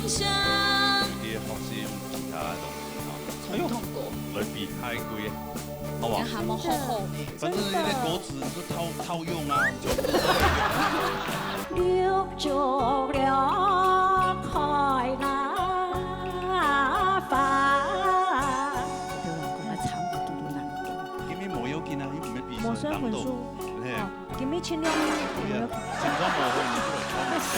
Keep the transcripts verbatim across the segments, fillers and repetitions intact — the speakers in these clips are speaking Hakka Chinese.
你个核心吉他个东西哈。哎呦，传统歌。来比太贵个，好不好？人家？还没厚厚呢。反正你的歌词是套，套用啊，全部都是套用。六九六开啦吧。有人讲个唱歌嘟嘟难过。今天无要紧啊，又毋係比赛，无算分数。难度。嘿。哦。 今日盡量。對啊，心臟無好，你不能唱。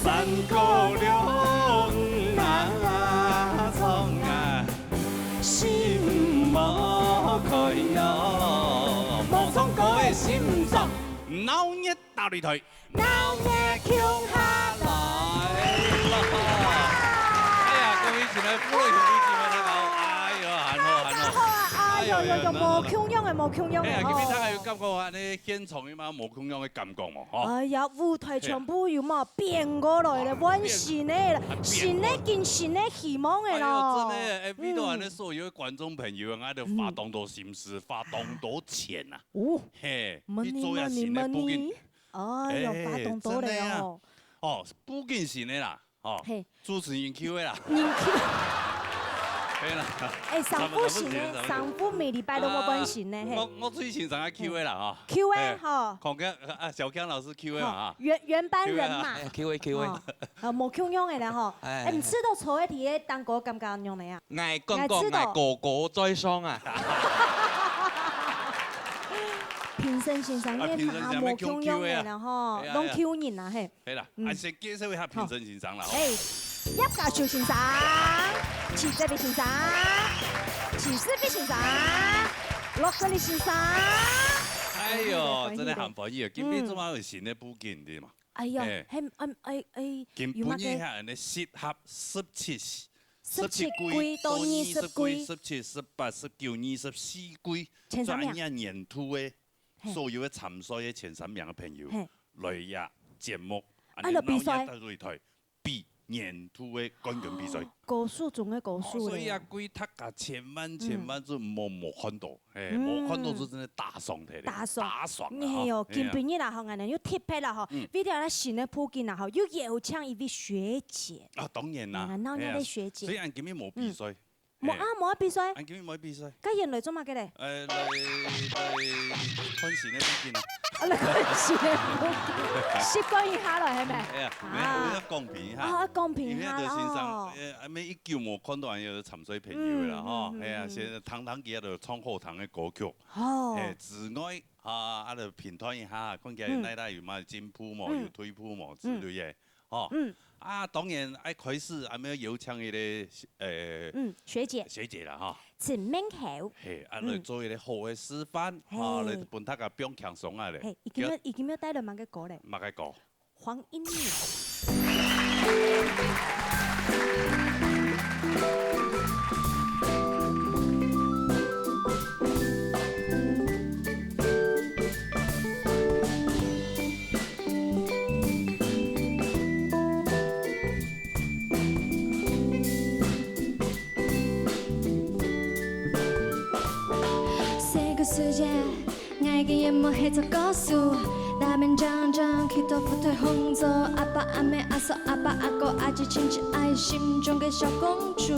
三姑六姆啊，唱啊，心無開喲，無唱歌个心臟，鬧熱 大擂台。鬧熱共下來。哎呀，各位親愛的婦女同志們，大家好。哎喲，還好，還好。大家好啊，哎喲，哎喲，喲，喲，喲，喏，無共樣个，無共樣个，哎呀，今日大家有感覺恁呢現場有無無共樣个感覺無？吼。哎呀，舞台全部有無變過來了，嘿。換新个了，啊，變過。新个跟新个希望个咯。哎喲，真的，哎，為到恁呢，嗯。所有的觀眾朋友啊，𠊎都花當多心思，嗯。花當多錢啊。哦。嘿，money，去做一下新个布景。Money，money。 哎喲，哎，發動到了哦。真的啊。哦，布景型个啦，哦，嘿。主持人Q个啦。人Q。可以啦。哎，上副型个，差不多，差不多，上副每禮拜都無換新个，啊，嘿。我，我最欣賞个Q个啦，哈。Q个，哎，吼。看个，啊，小強老師Q个嘛，吼，哈。原，原班人馬。Q个啊。哎，Q个，Q个。哦，啊，無共樣个啦，吼。哎。哎，你試著坐个體驗，當哥感覺仰般啊？ 𠊎講講，𠊎知道。𠊎高高在上啊。評審先生，啊，評審先生，你也無共樣个啦吼，哎呀，攏Q人啊，嘿。哎呀。係啦，嗯。啊，先介紹一下評審先生啦，吼。好。哎，葉嘉修先生，徐哲斌先生，徐世斌先生，羅國立先生。哎喲，真的很歡喜哦，今天做麼个有新个布景，對嗎？ 哎喲，哎。嘿，嗯，哎，哎，今晡日有麼个？係恁呢，適合十七，十七歲到二十歲。十七歲到二十歲，十七、十八、十九、二十四歲，前三名。專業年度个，嘿。所有个參賽个前三名个朋友，嘿。來呀，節目，啊，恁呢來比賽。鬧熱大擂台，比年度个冠軍比賽。高手中个高手咧。哦，所以啊，各位大家千萬，千萬就莫，莫看到。 嘿，嗯。無看到就真的打爽忒咧，打爽。打爽了吼。哎喲，嘿啊。今晡日啦吼，𠊎等又特別啦吼，嗯。為了咱新个布景啦吼，又邀請一位學姐。啊，當然啦。哎呀，鬧熱个學姐。嘿啊，雖然今日無比賽，嗯。無啊，嘿。無比賽。啊，今日無比賽。該原來做麼个咧？呃，來，來看新个布景啊。啊，來看新个布景，習慣一下咯，係無？哎呀，啊。沒有，要公平一下。啊，公平一下咯。因為就先生，呃，還沒一久無看到，還有參賽朋友啦，嗯，吼，嗯，嗯，哎呀，嗯。現在聽聽佢都唱好聽个歌曲。 哦。嘿，之外，啊，啊，就評斷一下，看起來嗯。哪搭有麼進步無，嗯。有退步無之類个，嗯。吼。嗯。啊，當然，愛開始，啊，愛邀請一个，呃，嗯，學姐。學姐啦，吼。陳明豪。嘿，啊，嗯。來做一个好个示範，嘿。吼，來分大家放輕鬆啊咧。嘿，已經有，已經有帶了麼个歌咧？麼个歌？ 黃鶯。細个時節， 𠊎个願望係做歌手，打扮靚靚去到舞台紅座，阿爸阿姆、阿叔、阿伯、阿哥、阿姊、親戚、阿姨心中个小公主。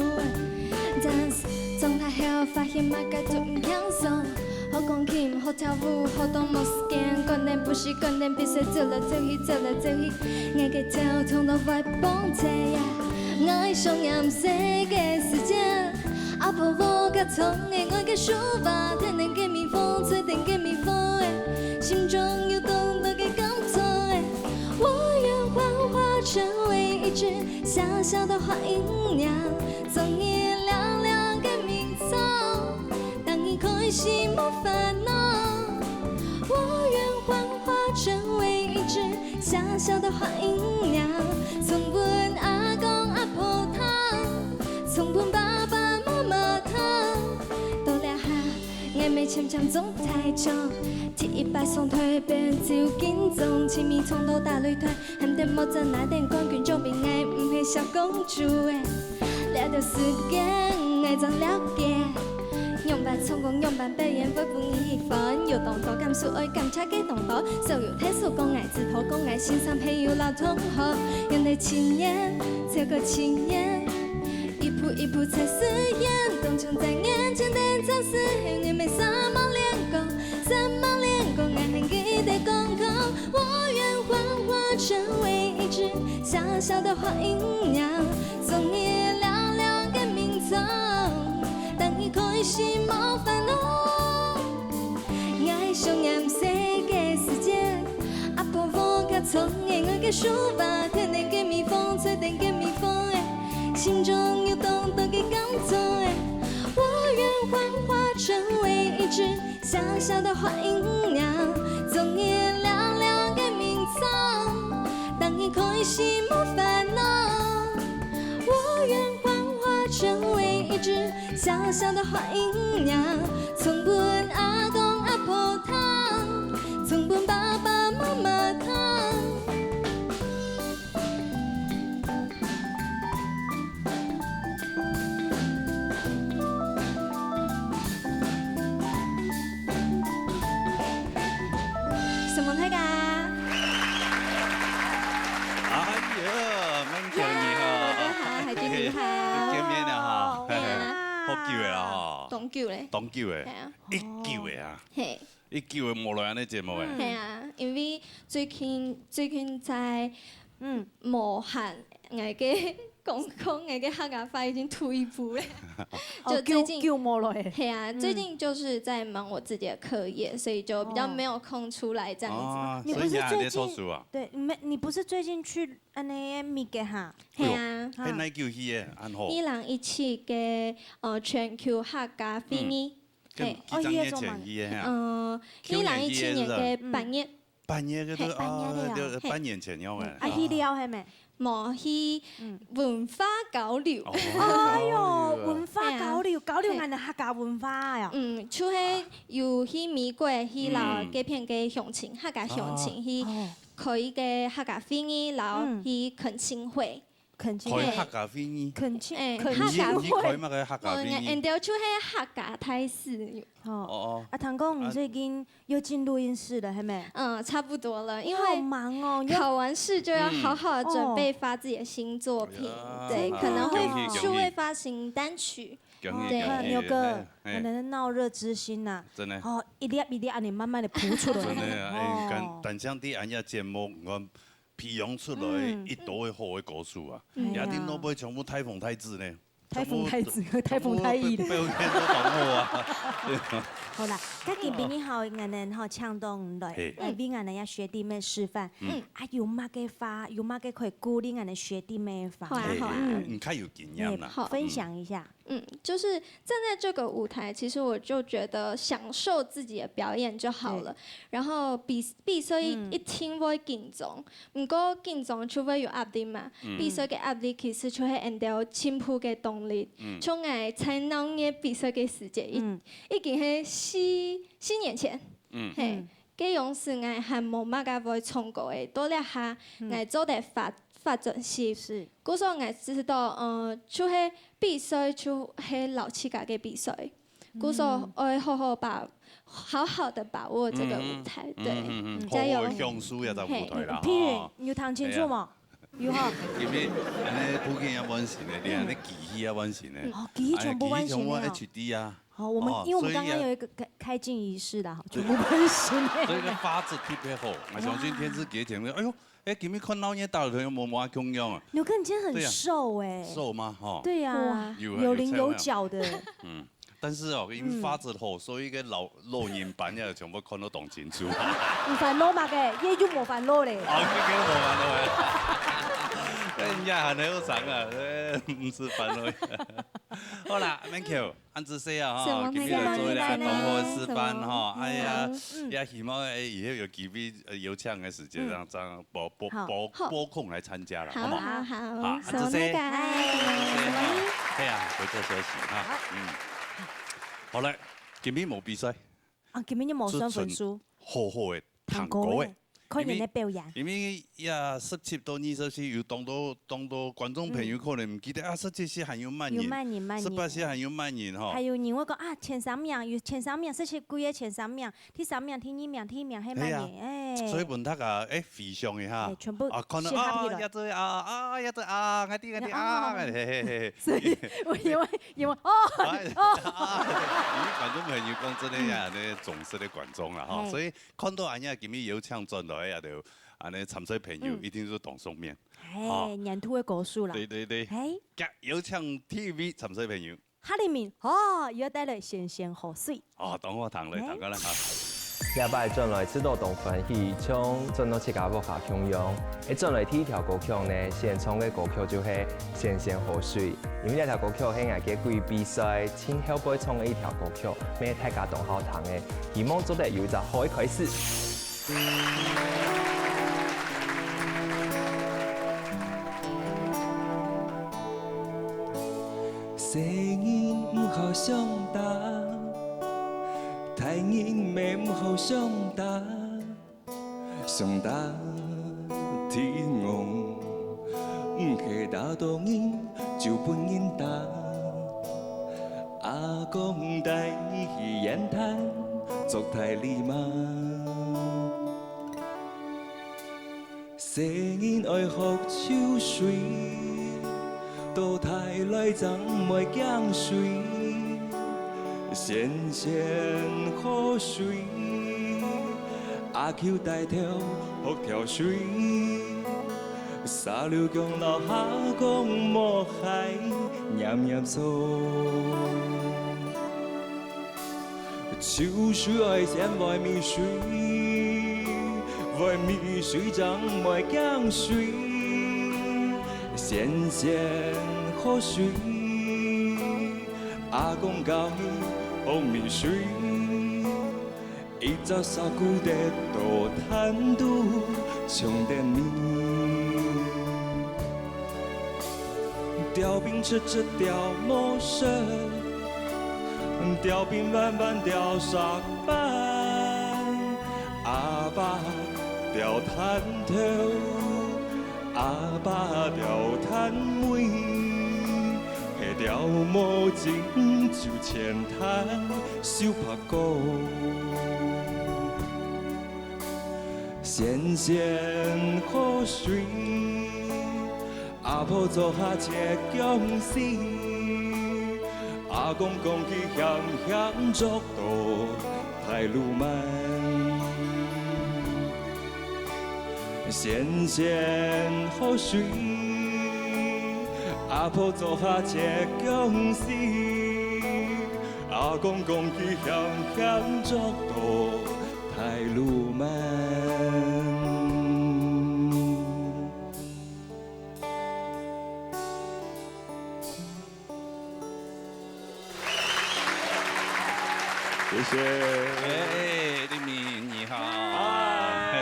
但是長大後發現麼个都毋輕鬆，學鋼琴、學跳舞、學到無時間，過年舞獅、過年比賽，走來走去，走來走去，𠊎个頭痛到會崩忒啊！𠊎想念細个時節， 阿婆屋下種个𠊎个樹椏，天天个蜜蜂，吹天个蜜蜂仔，心中有當多个感動仔。我願幻化成為一隻小小的花鶯鳥，做你尞尞个眠床，當你開心無煩惱。我願幻化成為一隻小小的花鶯鳥，送分阿公阿婆聽， 送分爸爸媽媽聽。到這下，𠊎乜漸漸長大長，第一擺上台變就緊張，親密衝到大擂台，喊得莫再拿等冠軍獎品，𠊎毋係小公主欸，這段時間𠊎正了解，仰般唱歌，仰般表演會分你喜歡，有當多感受愛感謝个動作，所有大叔公、𠊎姊頭公、𠊎先生、朋友摎同學，用了七年，超過七年，一步一步在實現，當像在眼前的展示，你沒什麼臉孔，什麼臉孔，𠊎還記得講過，我願幻化成為一隻 小小的花影鳥，做你尞尞个眠床，等你開心無煩惱。𠊎想念細个時節，阿婆屋下種个𠊎个想法，天天个蜜蜂，吹天个蜜蜂欸，心中有當多个感動欸。我願幻化成為一隻 小小的花影鳥，做你尞尞个眠床，等你開心無煩惱。我願幻化成為一隻小小的花影鳥，送分阿公阿婆聽，送分爸爸媽媽聽。 承蒙大家。哎呀，滿強你好。大家好，海軍你好。又見面了哈。對啊。好久了哈。當久咧。當久欸。對啊。一久欸啊。嘿。一久欸無來恁呢節目欸。嗯。對啊，因為最近，最近在，嗯。無閒，𠊎个講講，𠊎个客家話已經退步咧。哦，就最近久，久無來。嘿啊，嗯。最近就是在忙我自己的課業，所以就比較沒有空出來這樣子。哦，你不是最近，所以你還在讀書啊？對，沒，你不是最近去恁呢美國哈？嘿啊。嘿，哪久去个？恁好。二零一七个，呃，全球客家會議。嗯。嘿。哦，幾多年前去个哈？嗯，二零一七年个八月。嗯。 半夜个都，嘿，半夜个哦，哦，就嘿。半年前了欸。嗯，啊，去尞係無？無，去嗯。文化交流。哦，哎喲，文化交流，嘿啊。交流𠊎等客家文化呀。嗯，就係有去美國，去摎嗯。該片个鄉親，客家鄉親，哦。去哦。開一個客家會議，摎嗯。去懇親會。 懇親會。開客家會議。懇親，欸，懇親會。客家會。你，你開麼个客家會議？𠊎，𠊎兜就係客家大使。哦。哦，哦。啊，聽講你最近又進錄音室了，係無？嗯，差不多了，因為好忙哦，你要考完試就要好好地準備發自己的新作品，嗯。對，哦。可能會，恭喜，恭喜。就會發行單曲。恭喜，對。恭喜，牛哥，嘿，嘿。𠊎等鬧熱之心吶，真的。哦，一粒一粒恁呢慢慢地浮出來。真的啊，欸，哦。但，但像這恁樣節目，𠊎 培養出來一多个好个歌手啊，嗯。也頂多會全部大紅大紫呢。大紅大紫，全部，大紅大紫咧。全部表，表現都當好啊。對啊。好啦，該今晡日吼，𠊎等吼請到你來，嘿。來為𠊎等這學弟妹示範。嗯。啊，有麼个話，有麼个可以鼓勵𠊎等學弟妹个話？好啊，好啊。嘿，嘿，嘿，你較有經驗啦。嘿，好。分享一下。 嗯，就是站在這個舞台，其實我就覺得享受自己的表演就好了。對。然後比，比賽一，嗯。一定會緊張，毋過緊張就會有壓力嘛。嗯。比賽个壓力其實就係𠊎兜進步个動力。嗯。像𠊎在鬧熱比賽个時節，已，嗯。已經係四，四年前。嗯。嘿，嗯。該央時𠊎還無麼个會唱歌个，到這下，嗯。𠊎做得發，發專輯。是。 故所𠊎知道，呃，就係比賽就係摎自家个比賽，故所愛好好把，好好地把握這個舞台，嗯。對，嗯，嗯，嗯，加油。好好享受這隻舞台啦，嘿。譬如，吼。你有聽清楚無？係啊。有吼。今日恁呢布景也完成了，你恁呢機器也完成了。嗯。哦，機器全部完成了。哎呀，機器全部H D啊。 好，我們，哦，因為我們剛剛有一個開，所以啊，開鏡儀式啦，哈，全部換新的。所以這個畫質特別好，𠊎相信電視機前面，哇。哎喲，哎，今日看鬧熱打開，無，無共樣啊。牛哥，你今天很瘦哎。對啊。瘦嗎？哈。對呀，哇，有啊，有稜有角的。有差啊。嗯，但是哦，因為畫質好，嗯。所以該老，老人斑也全部看到當清楚。你煩惱麼个？也就無煩惱咧。哦，這個無煩惱哎。哎，人家還後生啊，哎，毋使煩惱。好啦，免客氣。 恁仔細啊，吼，是，今日來做一個當好个示範，吼，哎呀，嗯。也希望，哎，以後有機會，呃，有這樣的時間，嗯。讓，讓撥，撥，好。撥，好。撥空來參加啦，好。好無？好，好，好，恁仔細。承蒙大家。哎，承蒙你。係啊，回做休息哈。好。嗯。好了，今日無比賽。啊，今日無算分數。就純好好的聽歌的。聽歌的。看人个表演。因為，因為也十七到二十歲，有當多，當多觀眾朋友可能毋記得啊，十七歲還有麼人，有麼人，麼人。十八歲還有麼人吼。還有人會講啊，前三名，有前三名，十七屆个前三名，第三名、第二名、第一名係麼人？哎呀，哎。所以問大家，哎，回想一下。哎，全部啊，可能啊，寫下去了。也做啊，啊，也做啊，𠊎知，𠊎知啊，啊，啊。嘿，嘿，嘿。所以我因為，因為，哦，哎，哦。啊，因為觀眾朋友講真个呀，嗯。那忠實个觀眾啦，吼，嘿。所以 看到恁樣，今日邀請轉來啊，就恁樣參賽朋友，嗯。一定係當熟面。嘿，吼。年度个歌手啦。對，對，對。嘿。今邀請第一位參賽朋友。哈里明，哦，又帶來仙仙好水。哦，等我聽來，嘿。聽過來哈。這擺轉來試著當歡喜，像轉到自家屋下共樣。一轉來第一條歌曲呢，先唱个歌曲就係仙仙好水，因為這條歌曲係𠊎个季比賽盡後背唱个一條歌曲，乜大家當好聽个。 希望做得有一隻好个開始。細人毋好上當，大人乜毋好上當。 上打天王，毋係打到人，就分人打。阿公帶你去圓攤，做大禮貌。細人愛學泅水， 到大來正毋會驚水，仙仙好水，阿舅帶頭學跳水，沙溜共樓下講莫鞋，黏黏鬆。 泅水愛先會沬水，會沬水正毋會驚水。仙仙好水，阿公教你學沬水，一隻手骨跌到攤肚，衝得沬。 吊冰直直吊無實，吊冰彎彎吊石板。阿爸吊攤頭，阿爸吊攤尾，係吊無精就淺攤手拍鼓。仙仙好水， 阿婆做下切薑絲，阿公講佢嫌嫌著到大鱸鰻。仙仙好水，阿婆做下切薑絲，阿公講佢嫌嫌著到大鱸鰻。 謝謝。哎，麗敏，你好。嗨，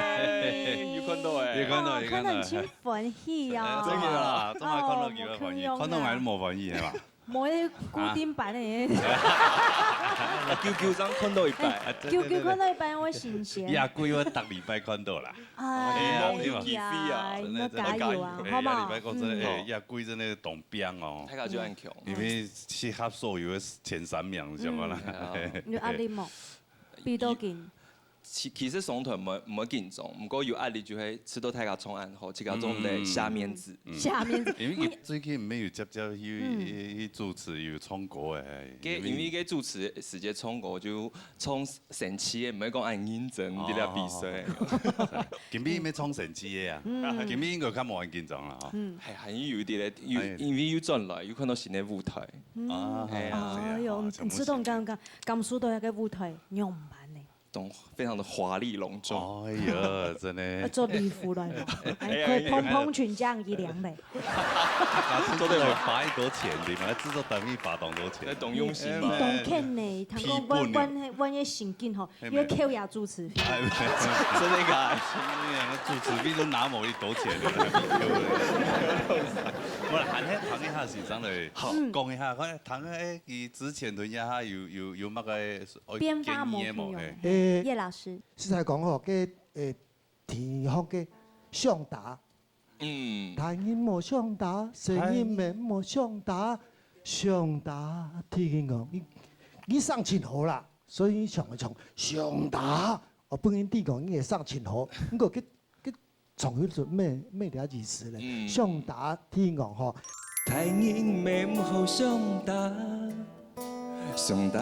有看到哎。有看到，哇，有看到。看到你真歡喜啊。哎，真的啦，真的看到你會歡喜，哦，看到𠊎都無歡喜，係吧？無，那固定版的。啊，久久正看到一擺。啊，對，久久看到一擺，我新鮮。對，對，對。也幾乎逐禮拜看到啦。哎呀，哎呀，你莫加油啊，真的，真的。好嗎？哎呀，禮拜講真的，嗯。哎，也幾乎真的當拚哦。大家就恁強。因為 適合所有个前三名，像講啦。嗯。有壓力無？比到緊。其，其實上台毋會，毋會緊張，毋過有壓力就係試著大家唱恁好，自家做毋得下面子。嗯。下面子。因為佢最近毋係有接接去，嗯。去，去主持，有唱歌誒。該，因為該主持時節唱歌就唱 生趣个，毋會講恁認真，哦，這個比賽。哦，哦，哦。今晡日愛唱生趣个啊。嗯。今晡日應該較無恁緊張啦，吼。嗯。還，還有一點咧，有，還有。因為有轉來，有看到新个舞台。嗯。啊，哎呀。哎喲，係啊，哦，全部新个。毋知道你感，感，感受到該个舞台仰般呢？當，非常的華麗隆重。哎呀，真的。要做禮服來了，哎，哎呀，可以蓬蓬裙這樣一涼嘞。哎呀。 做得了。花很多錢，對嗎？製作單位花當多錢。那當用心嘛。你當肯呢，聽講阮，阮，阮个神經吼，哎，有扣押主持費。哎，真的假的？真的啊，那主持費都拿某一多錢了，還沒扣了。我來談一下，談一下先生來，好。講一下，看，談，哎，佢之前同一下有，有，有麼个，哦，變化無共樣。建議的無？哎。誒，葉老師。實在講吼，該，誒，地方个相打。嗯。大人莫相打，細人乜莫相打，相打天公。你，你生真好啦，所以你想，想，相打，哦，本人知講你會生真好，毋過佢，佢 總有一種咩，咩个意思咧？嗯。相打天公吼。大人乜毋好相打，相打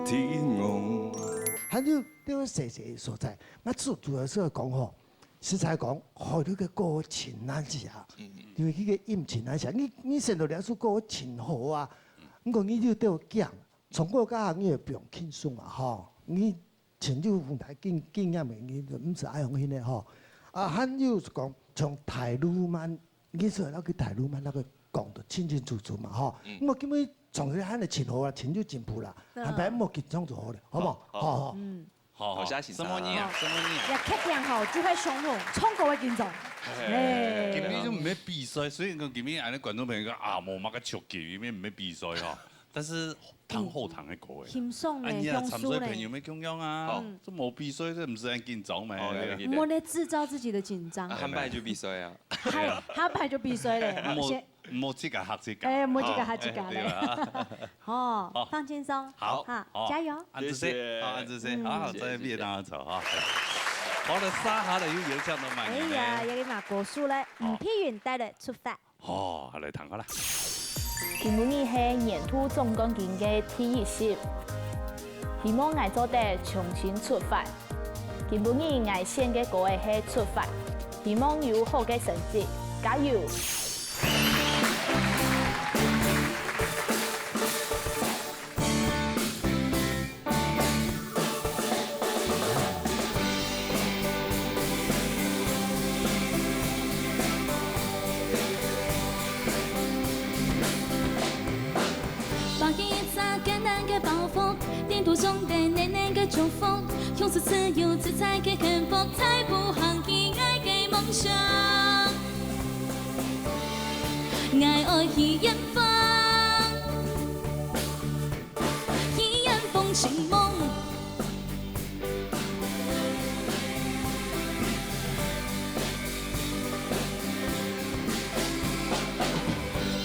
天公。還有，對我細細个所在，𠊎主，主要係講吼，實在講，學這個歌真難寫啊，嗯。因為這個音真難寫。你，你選到這首歌真好啊，嗯。毋過你就對我講，唱歌該下你也不用輕鬆嘛，吼，你 親像有大經，經驗个人，毋使愛用迄个吼。啊，還有講，像大鱸鰻，你說那個大鱸鰻，那個講得清清楚楚嘛，吼。嗯。毋過今日從這還係真好啦，親像進步啦，嗯。下擺莫緊張就好了，好無？好，好。好，好。嗯。好，好，好，下請。什麼你啊？什麼你啊？也確定吼，就係上路，唱歌會緊張。嘿，嘿。今日就毋係比賽，所以講今日恁樣觀眾朋友講啊，無麼个球技，因為毋係比賽吼。 但是聽好聽个歌誒。輕鬆誒，哎呀，享受呢。參賽朋友乜共樣啊，嗯。這無比賽，這毋使恁緊張咩？哦，對，對，對。莫咧製造自己的緊張。啊，下擺就比賽啊。下，下擺就比賽咧。莫，先莫自家嚇自家。哎，莫自家嚇自家咧。哦，哎，對啊。哦，好。放輕鬆。好，哈，好。加油。恁仔細，謝謝。好，恁仔細，嗯。好，謝謝，再見，謝謝。大家好，哈。好了，沙好了，又有這樣的滿意呢。哎呀，有點馬國術嘞，好。嗯，皮運帶了出發。 哦，來聽下啦。今晡日係年度總冠軍个第一集，希望𠊎做得重新出發。今晡日𠊎選个歌仔係《出發》，希望有好个成績，加油！ 放低一隻簡單个包袱，頂多送得暖暖个祝福，享受自由自在个幸福，大步行去𠊎个夢想。 𠊎愛去遠方，去遠方尋夢。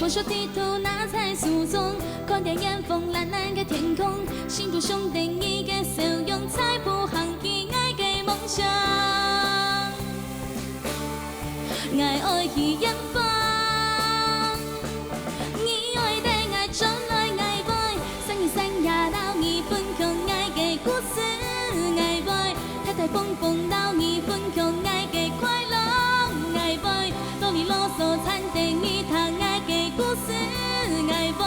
無想地圖拿在手中，看著遠方藍藍个天空，心肚想著你个笑容，大步行去𠊎个夢想。 𠊎愛去遠方，你愛等𠊎轉來𠊎會，三日三夜摎你分享𠊎个故事，𠊎會大大方方摎你分享𠊎个快樂，𠊎會囉哩囉嗦纏等你聽𠊎个故事，𠊎會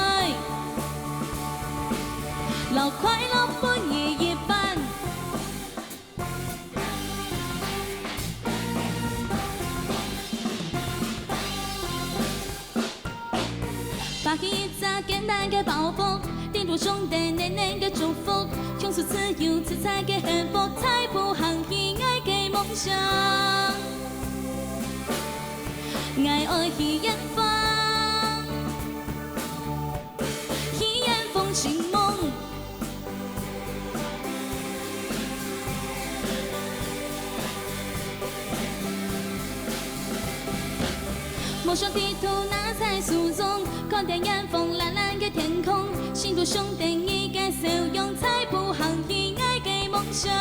摎快樂分你一半。 放低一隻簡單个包袱，頂多送得暖暖个祝福，享受自由自在个幸福，大步行去𠊎个夢想。𠊎愛去遠方，去遠方尋夢。 無想地圖拿在手中，看著遠方藍藍个天空，心肚想著你个笑容，大步行去𠊎个夢想。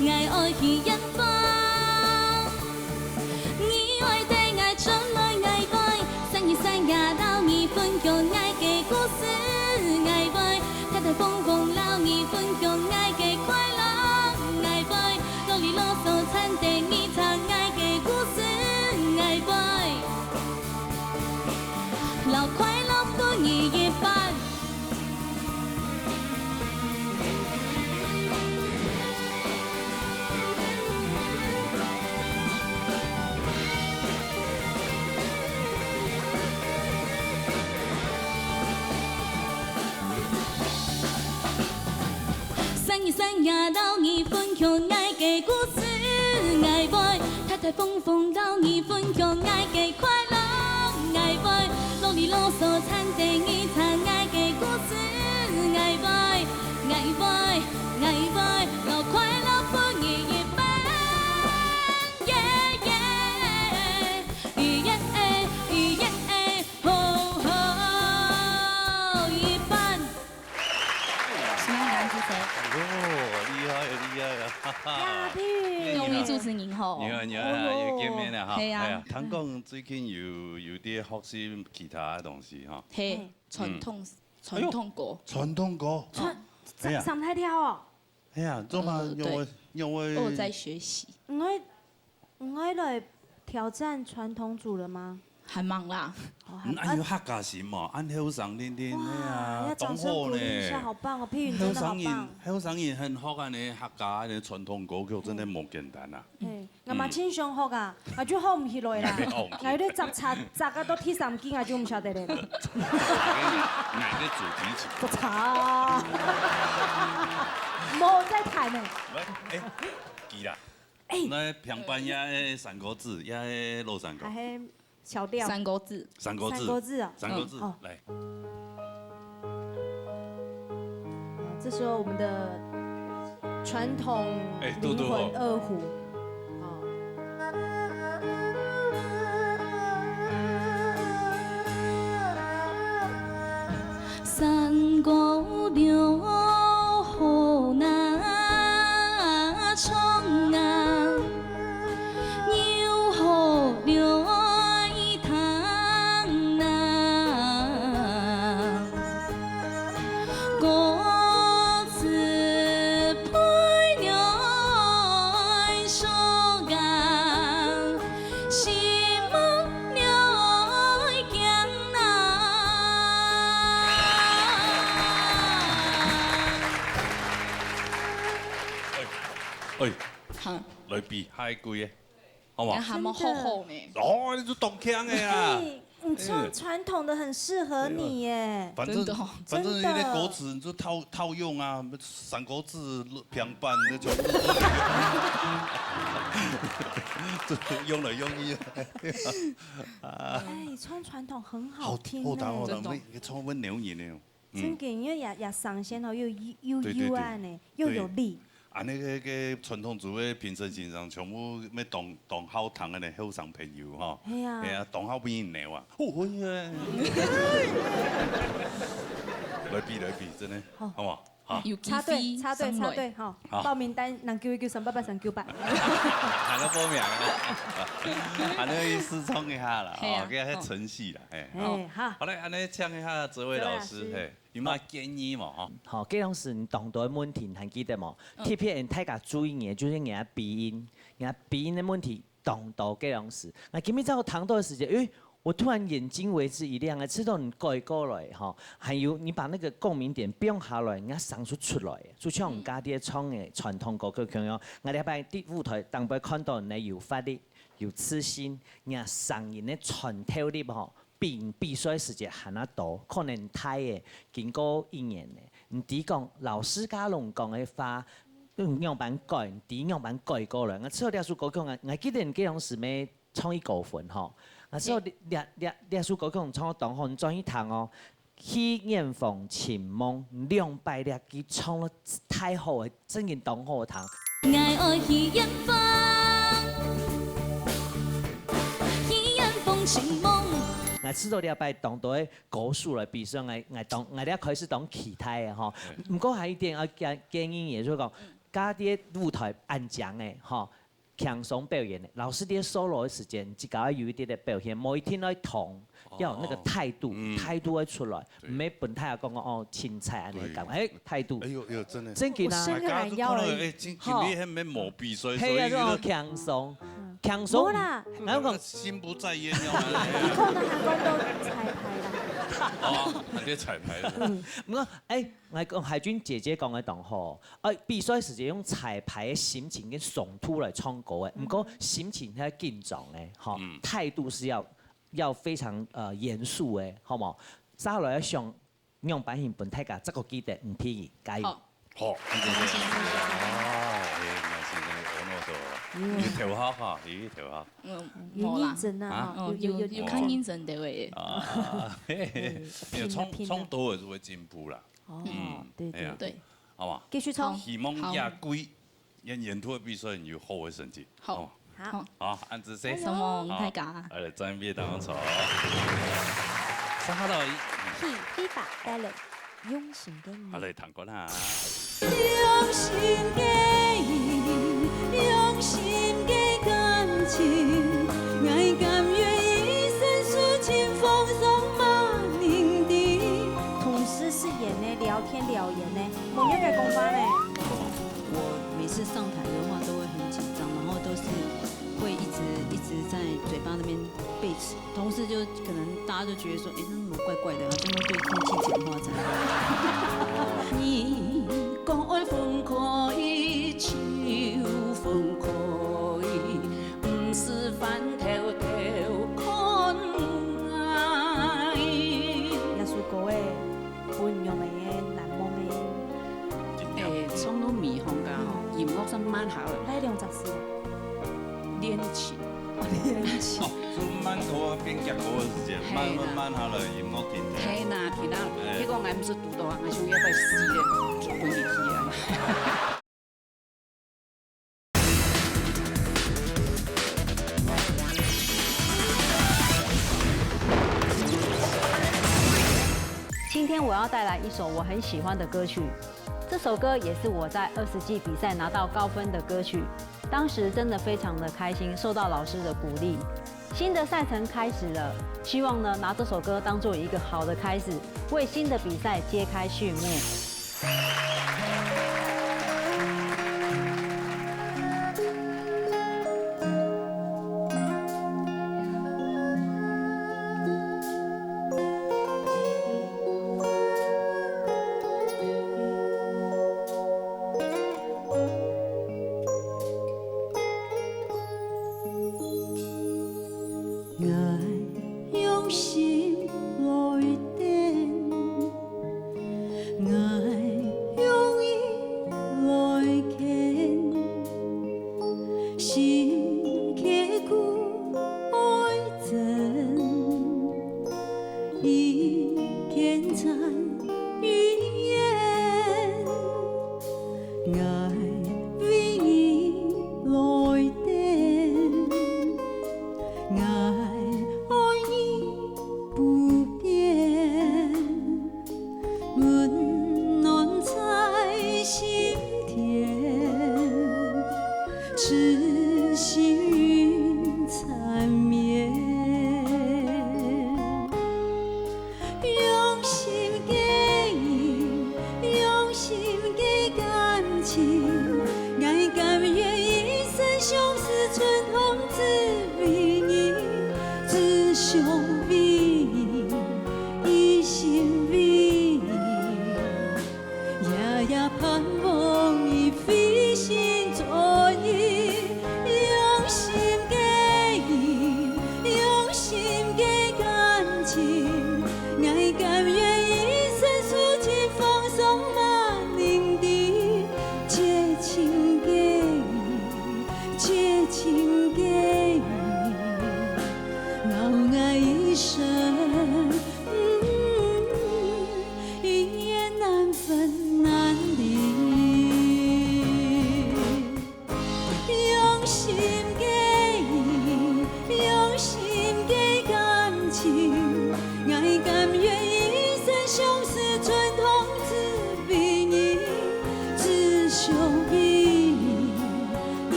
𠊎愛去遠方， 你愛等𠊎轉來𠊎會，三日三夜摎你分享𠊎个故事，𠊎會大大方方摎你分享𠊎个快樂，𠊎會囉哩囉嗦纏等你聽𠊎个故事，𠊎會摎快樂分你一半。 三日三夜摎你分享𠊎个故事，𠊎會大大方方摎你分享𠊎个快樂，𠊎會囉哩囉嗦纏等你聽𠊎个故事，𠊎會，𠊎會，𠊎會摎快吼。你好，你好，哦哟。又見面了哈。係啊。哎呀，聽講最近有，有啲學習其他的東西哈。係，嗯。傳統，哎喲，傳統歌。傳統歌。傳，哎呀。上，上台跳哦。哎呀，做麼，呃，因為，對。因為我有在學習。你愛，你愛來挑戰傳統組了嗎？還吂啦。哦，還，嗯，哎喲，啊。客家心嘛，恁後生靚靚，哇，哎呀，要掌聲鼓勵一下，當好呢。好棒哦，佩雲真的好棒。後生人，後生人還學恁呢客家的傳統歌曲，真的無簡單啊。嗯。嘿，𠊎嘛真想學啊，𠊎就學毋起來啦。嗯。𠊎學毋起。𠊎有點扎扎扎啊，到第三季，𠊎就毋曉得咧。哪個，哪個主題曲？不差啊。無在彈呢。喂，哎，記啦。哎。該平板也係山歌子，也係老山歌。還係 小調。山歌子。山歌子。山歌子啊。山歌子，嗯。哦。來。好，這時候我們的傳統哎，嘟嘟哦。靈魂二胡。好。山歌調好難唱啊， 又好來聽啊，歌詞配了哀傷感，心目了哀驚啊。哎，哎，哈。來比下一句耶。 好無？該還無好好呢。真的。哦，你就當強个啊。嘿，你唱傳統的很適合你耶。反正，真的哦。反正那些歌詞你就套，真的。套用啊，山歌子、平板那種，就用來用去啊。哎，唱傳統很好聽呢。好，好聽，好聽，真的。你唱溫柔人呢。 嗯。真个，因為也，也新鮮吼，又，又，又，對，對，對。又有呢，又有力。對。啊，該個，該傳統組个評審先生，全部乜當，當好聽个呢，後生朋友吼。係啊。係啊，當好朋友呢啊。哦，會啊。來比，來比，真的，好。好無？好。有機會插隊，插隊，上來。插隊，吼。好。報名單，零九一九三八八三九八。還要報名啊？還要去試唱一下啦，係啊。哦，給他程序啦，嘿，好。哎，好。好嘞，恁呢請一下哲偉老師，哲偉老師。嘿。 有麼建議無？吼？吼，該當時當多个問題，你還記得無？嗯。特別大家注意个，就係人家鼻音，人家鼻音个問題當多該當時。𠊎今晡日在聽到个時節，誒，我突然眼睛為之一亮，誒，知道你改過來，吼，還有你把那個共鳴點放下來，人家聲就出來，就像你家己唱个傳統歌曲共樣。𠊎這擺在舞台頂背看到你有活力，有自信，人家聲音个穿透力，吼， 比，比賽時節還較多，可能大个，經過一年个，你知講老師家摎你講个話，嗯，仰般改，你知仰般改過來。𠊎知這首歌曲，𠊎，𠊎記得你該當時乜唱一高分吼。𠊎知這，這，這，這首歌曲唱到當好，你轉去聽哦。去遠方尋夢，兩擺這句唱了太好了， 真經當好聽。𠊎愛去遠方，去遠方尋夢。𠊎知道這擺當多个歌手來比賽，𠊎，𠊎當，𠊎這開始當期待个吼。嗯。毋過還有一點愛建，建議，也就是講，嗯。家己个舞台恁靚个吼， 輕鬆表演个。老師在solo个時間，自家愛有一點點表現，無一定愛動，哦，要有那個態度，嗯。態度愛出來，對。毋係分大家講講，哦，凊彩恁呢講，對。哎，態度。哎喲，哎喲，真的。真經啊。我伸個懶腰而已。哎，今，今天還沒毛筆，所以，係啊，所以就，這種輕鬆，嗯。輕鬆。無啦。然後講，心不在焉，要嗎？你可能還關到彩排啦。哦，還在彩排了。嗯。毋過，哎， 𠊎講海君姐姐講个當好，呃，比賽時節用彩排个心情跟爽度來唱歌个，嗯。毋過心情係緊張个，吼，嗯。態度是要，要非常，呃，嚴肅个，好無？接下來愛想仰般形分大家這個記得，毋，天意，加油。好。好，謝謝，謝謝。哦，哎，那先生，我那時候，嗯。有頭殼哈，有頭殼。嗯，有認真啊，啊？哈，有，有，有，有，有認真。哦，有，有較認真个喂。啊，嘿，嘿，嗯，有唱，拼了，拼了。唱多了就會進步啦。 哦，嗯，對，哎呀。對。對。好吧。繼續唱。好。希望下季，好。演，演出个比賽有好个成績。好。好吧。好。好，恁仔細。加油。承蒙大家。好，來，準備當中。接下來。係，非法帶來用心个你。好，來，聽歌啦。用心个你，用心个歌。無你个講法呢？我每次上台的話都會很緊張，然後都是會一直一直在嘴巴那邊背詞，同事就可能大家就覺得說，哎，那怎麼怪怪的，好像會對空氣講話這樣。你講愛分開就分開，毋使翻頭頭看𠊎。這首歌个分你个難忘个。哎，唱到尾吼，吼，音樂上慢下來。來兩隻字。戀情。戀情。哦，是慢歌變遽歌的時間，慢慢慢下來，音樂停下來。嘿啦，停啦，哎。你講俺毋係堵到啊，俺想要快死了，就分你去啊。 今天我要帶來一首我很喜歡的歌曲，這首歌也是我在二十季比賽拿到高分的歌曲，當時真的非常的開心，受到老師的鼓勵。新的賽程開始了，希望呢拿這首歌當作一個好的開始，為新的比賽揭開序幕。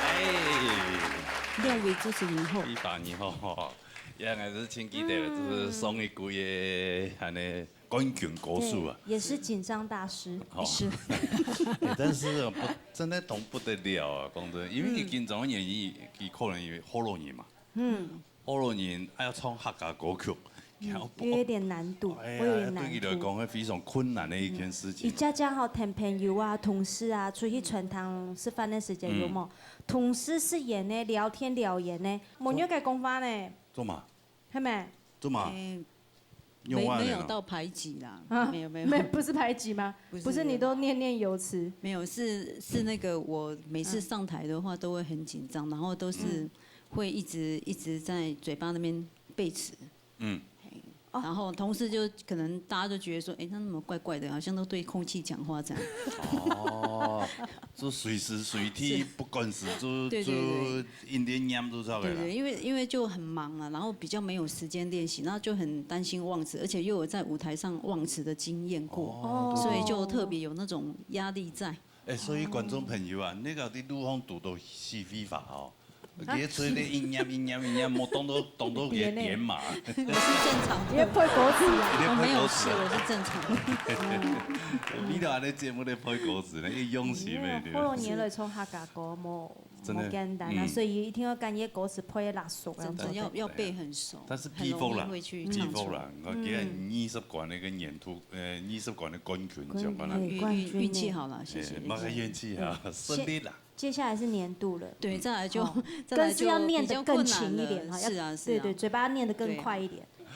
哎，兩位主持人好。一百年吼，也還是真記得，就是上一季的，恁呢 冠軍歌手啊。對，也是緊張大師。吼。是。哎，但是不，真的當不得了啊，講真，因為佢緊張个原因，佢可能因為學老人嘛。嗯。學老人還要唱客家歌曲，嗯，然後不，有一點難度，哎呀，會有點難度。對佢來講，係非常困難的一件事情。嗯。佢常常吼，同朋友啊、同事啊，出去餐廳食飯个時間，嗯。有無？同事食飯呢，聊天聊天呢，無愛講話呢。做麼？係無？做麼？哎，没，没有到排挤啦，啊，没有，没有。没，不是排挤吗？不是，不是，你都念念有词。没有，是，是那个我每次上台的话都会很紧张，然后都是会一直，一直在嘴巴那边背词。嗯。嘿，哦。然后同事就可能大家就觉得说，诶，他怎么怪怪的，好像都对空气讲话这样。哦，就随时随地，是。不管是就，对，对，对。就 一直念就出來了。对，对，因为，因为就很忙啊，然后比较没有时间练习，然后就很担心忘词，而且又有在舞台上忘词的经验过，哦。所以就特别有那种压力在。哎，所以观众朋友啊，你个在路上堵到是非法哦，啊？佢嘴里一念一念一念，莫当到，当到佢个点嘛。我是正常的。你在背歌词啊？你在背歌词啊？我没有事，我是正常的。你都安尼节目咧背歌词呢，一用心的，对吧？喉咙炎了，唱客家歌，无 真的，無簡單啊，嗯。所以一定要揀一个歌詞配得落俗啊。真的要，要背很熟，但是佩服啦，很容易會去唱錯。佩服啦，我给他二十冠那个年度，呃，二十冠的冠军，冠军，獎項啦。哎，运，运气好了，谢谢，哎，谢谢。莫个运气啊，嗯，胜利啦。接，接下来是年度了。对，再来就，哦，再来就更是要念得更勤一点，比较困难了。哈，要，是啊，是啊。对，对，嘴巴要念得更快一点。对。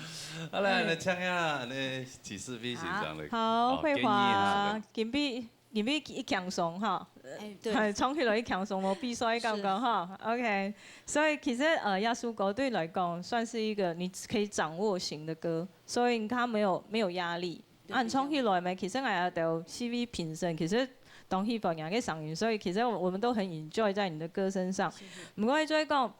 好，来，来，请一下，那启示飞先生的，好，好，哦，慧华，建议哈。金碧 因為佢輕鬆哈，哎，對。係，唱起來佢輕鬆，無比賽个感覺哈。是。OK，所以其實，呃，這首歌對你來講算是一個你可以掌握型的歌，所以它沒有，沒有壓力。對，啊，你唱起來咩，其實𠊎兜四位評審其實當喜歡你个聲音，所以其實我，我們都很enjoy在你的歌聲上。謝謝。毋過就係講，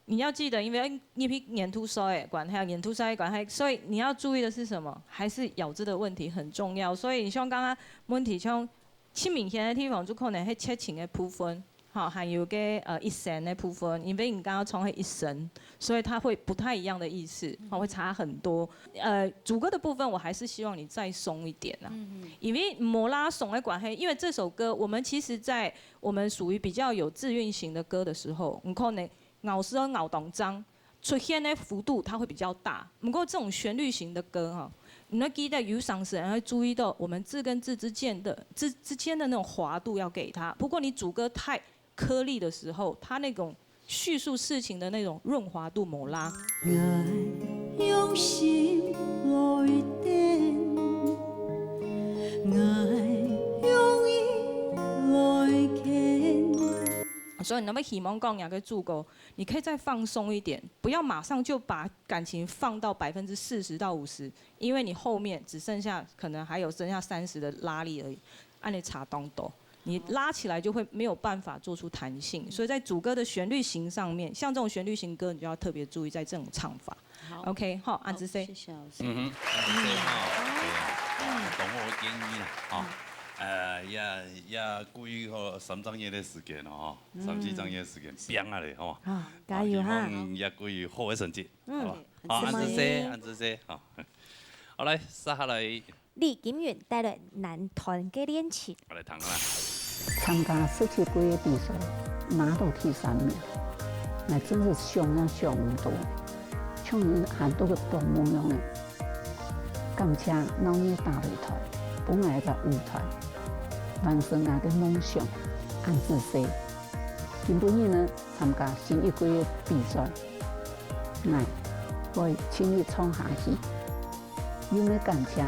你要記得，因為入去年度賽个關係，年度賽个關係，所以你要注意的是什麼？還是咬字的問題很重要。所以你像剛剛問題，像盡明顯个地方，就可能係切琴个部分，哈，還有个，呃，一聲个部分，因為你剛剛唱係一聲，所以它會不太一樣的意思，哈，會差很多。呃，主歌的部分，我還是希望你再鬆一點啊，嗯嗯。因為無拉鬆个關係，因為這首歌我們其實在我們屬於比較有押韻型的歌的時候，你可能 咬字要咬當正，出現的幅度它會比較大。不過這種旋律型的歌哈，你要記得有常時人會注意到我們字跟字之間的，之，之間的那種滑度要給它。不過你主歌太顆粒的時候，它那種敘述事情的那種潤滑度沒拉。 所以你若希望講若个主歌，你可以再放鬆一點，不要馬上就把感情放到百分之四十到五十，因為你後面只剩下，可能還有剩下三十的拉力而已，恁樣差當多。你拉起來就會沒有辦法做出彈性，所以在主歌的旋律型上面，像這種旋律型歌，你就要特別注意在這種唱法。好。OK，好，恁仔細。好，謝謝老師。嗯哼，恁仔細哈，對啊，哦，當好个建議啦，哈。呃，也，也過去吼三隻月个時間咯，吼，三四隻月个時間，拚啊咧，吼。啊，加油哈。啊，希望也過去好个成績，嗯，好吧？好，恁仔細，恁仔細，好。好，來，接下來 李金云帶來男團个戀情。來聽啦。參加十七屆个比賽，拿到第三名，𠊎真係想也想毋到，像人行到个啄木樣个。感謝鬧熱大擂台，分𠊎一隻舞台，完成𠊎个夢想，恁仔細。今晡日呢，參加新一屆个比賽，𠊎會盡力唱下去。 又愛感謝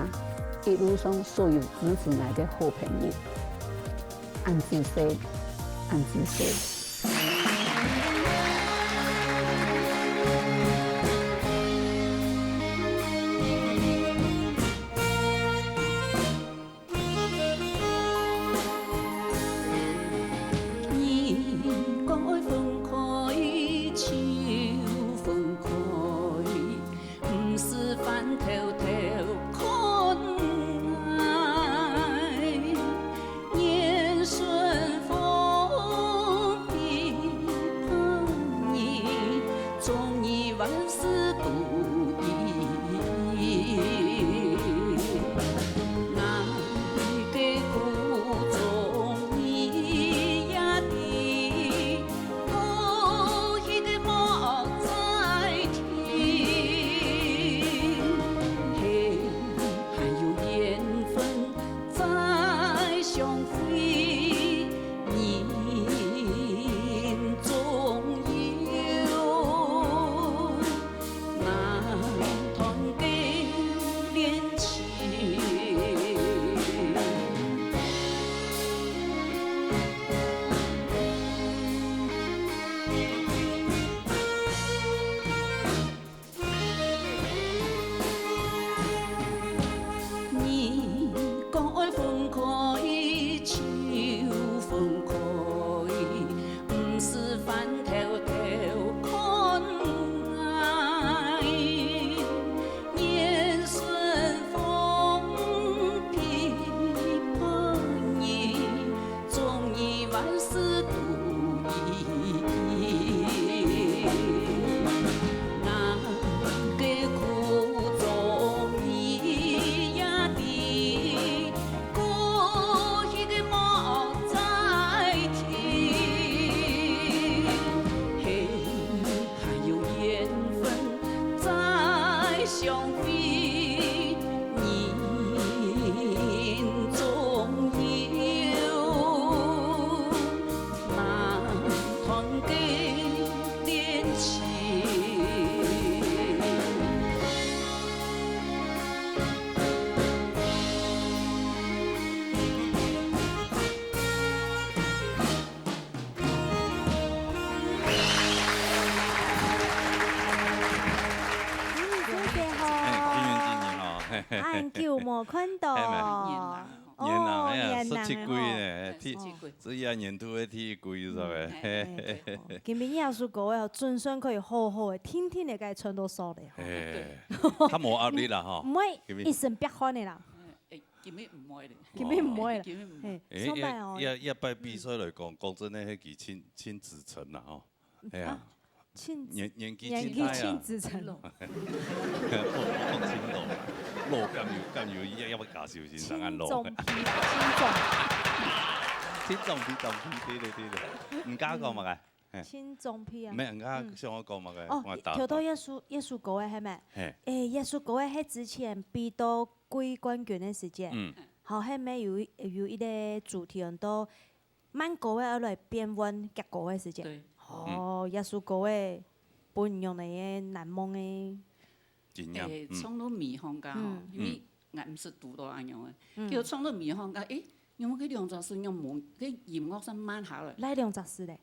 一路上所有支持𠊎个好朋友，恁仔細，恁仔細。恁久無看到。係咩？年啦。哦，年啦，哎呀，年啦，十七歲呢，哦。第，十七歲。這一年度的第一季，是吧？嗯，哎，哎，對，哦。今晡日這首歌哦，總算可以好好个、定定个，該唱到熟了吼。哎，較無壓力啦吼。毋會一身白汗的啦。哎，今晡日毋會咧。今晡日毋會啦。今晡日毋會。嘿，哎，上擺哦。哎，這，這擺比賽來講，講真个，彼个親，親子城啦吼。哎呀。啊，親子，年，年紀，年紀親大啊。親子城。老，講，講親老啦，老敢有，敢有，也，也會假修行，上岸老。青壯皮，青壯。青壯皮，壯皮，對，對，對，對。你剛剛講麼个？嘿。青壯皮啊。無，你剛剛想要講麼个？嗯。哦，我打斷。頭頭這首，這首歌个，係無？嘿。誒，這首歌个，係之前比到季冠軍个時節，嗯。好，係無有一，有一個主題很多 慢歌个愛來變換遽歌个時節。對。哦，嗯。這首歌个分你有哪个難忘个？經驗，誒，嗯。唱到尾項个吼，嗯。因為𠊎毋識堵到恁樣个，嗯。結果唱到尾項个，誒，仰會該兩隻字仰無，該音樂煞慢下來。哪兩隻字咧？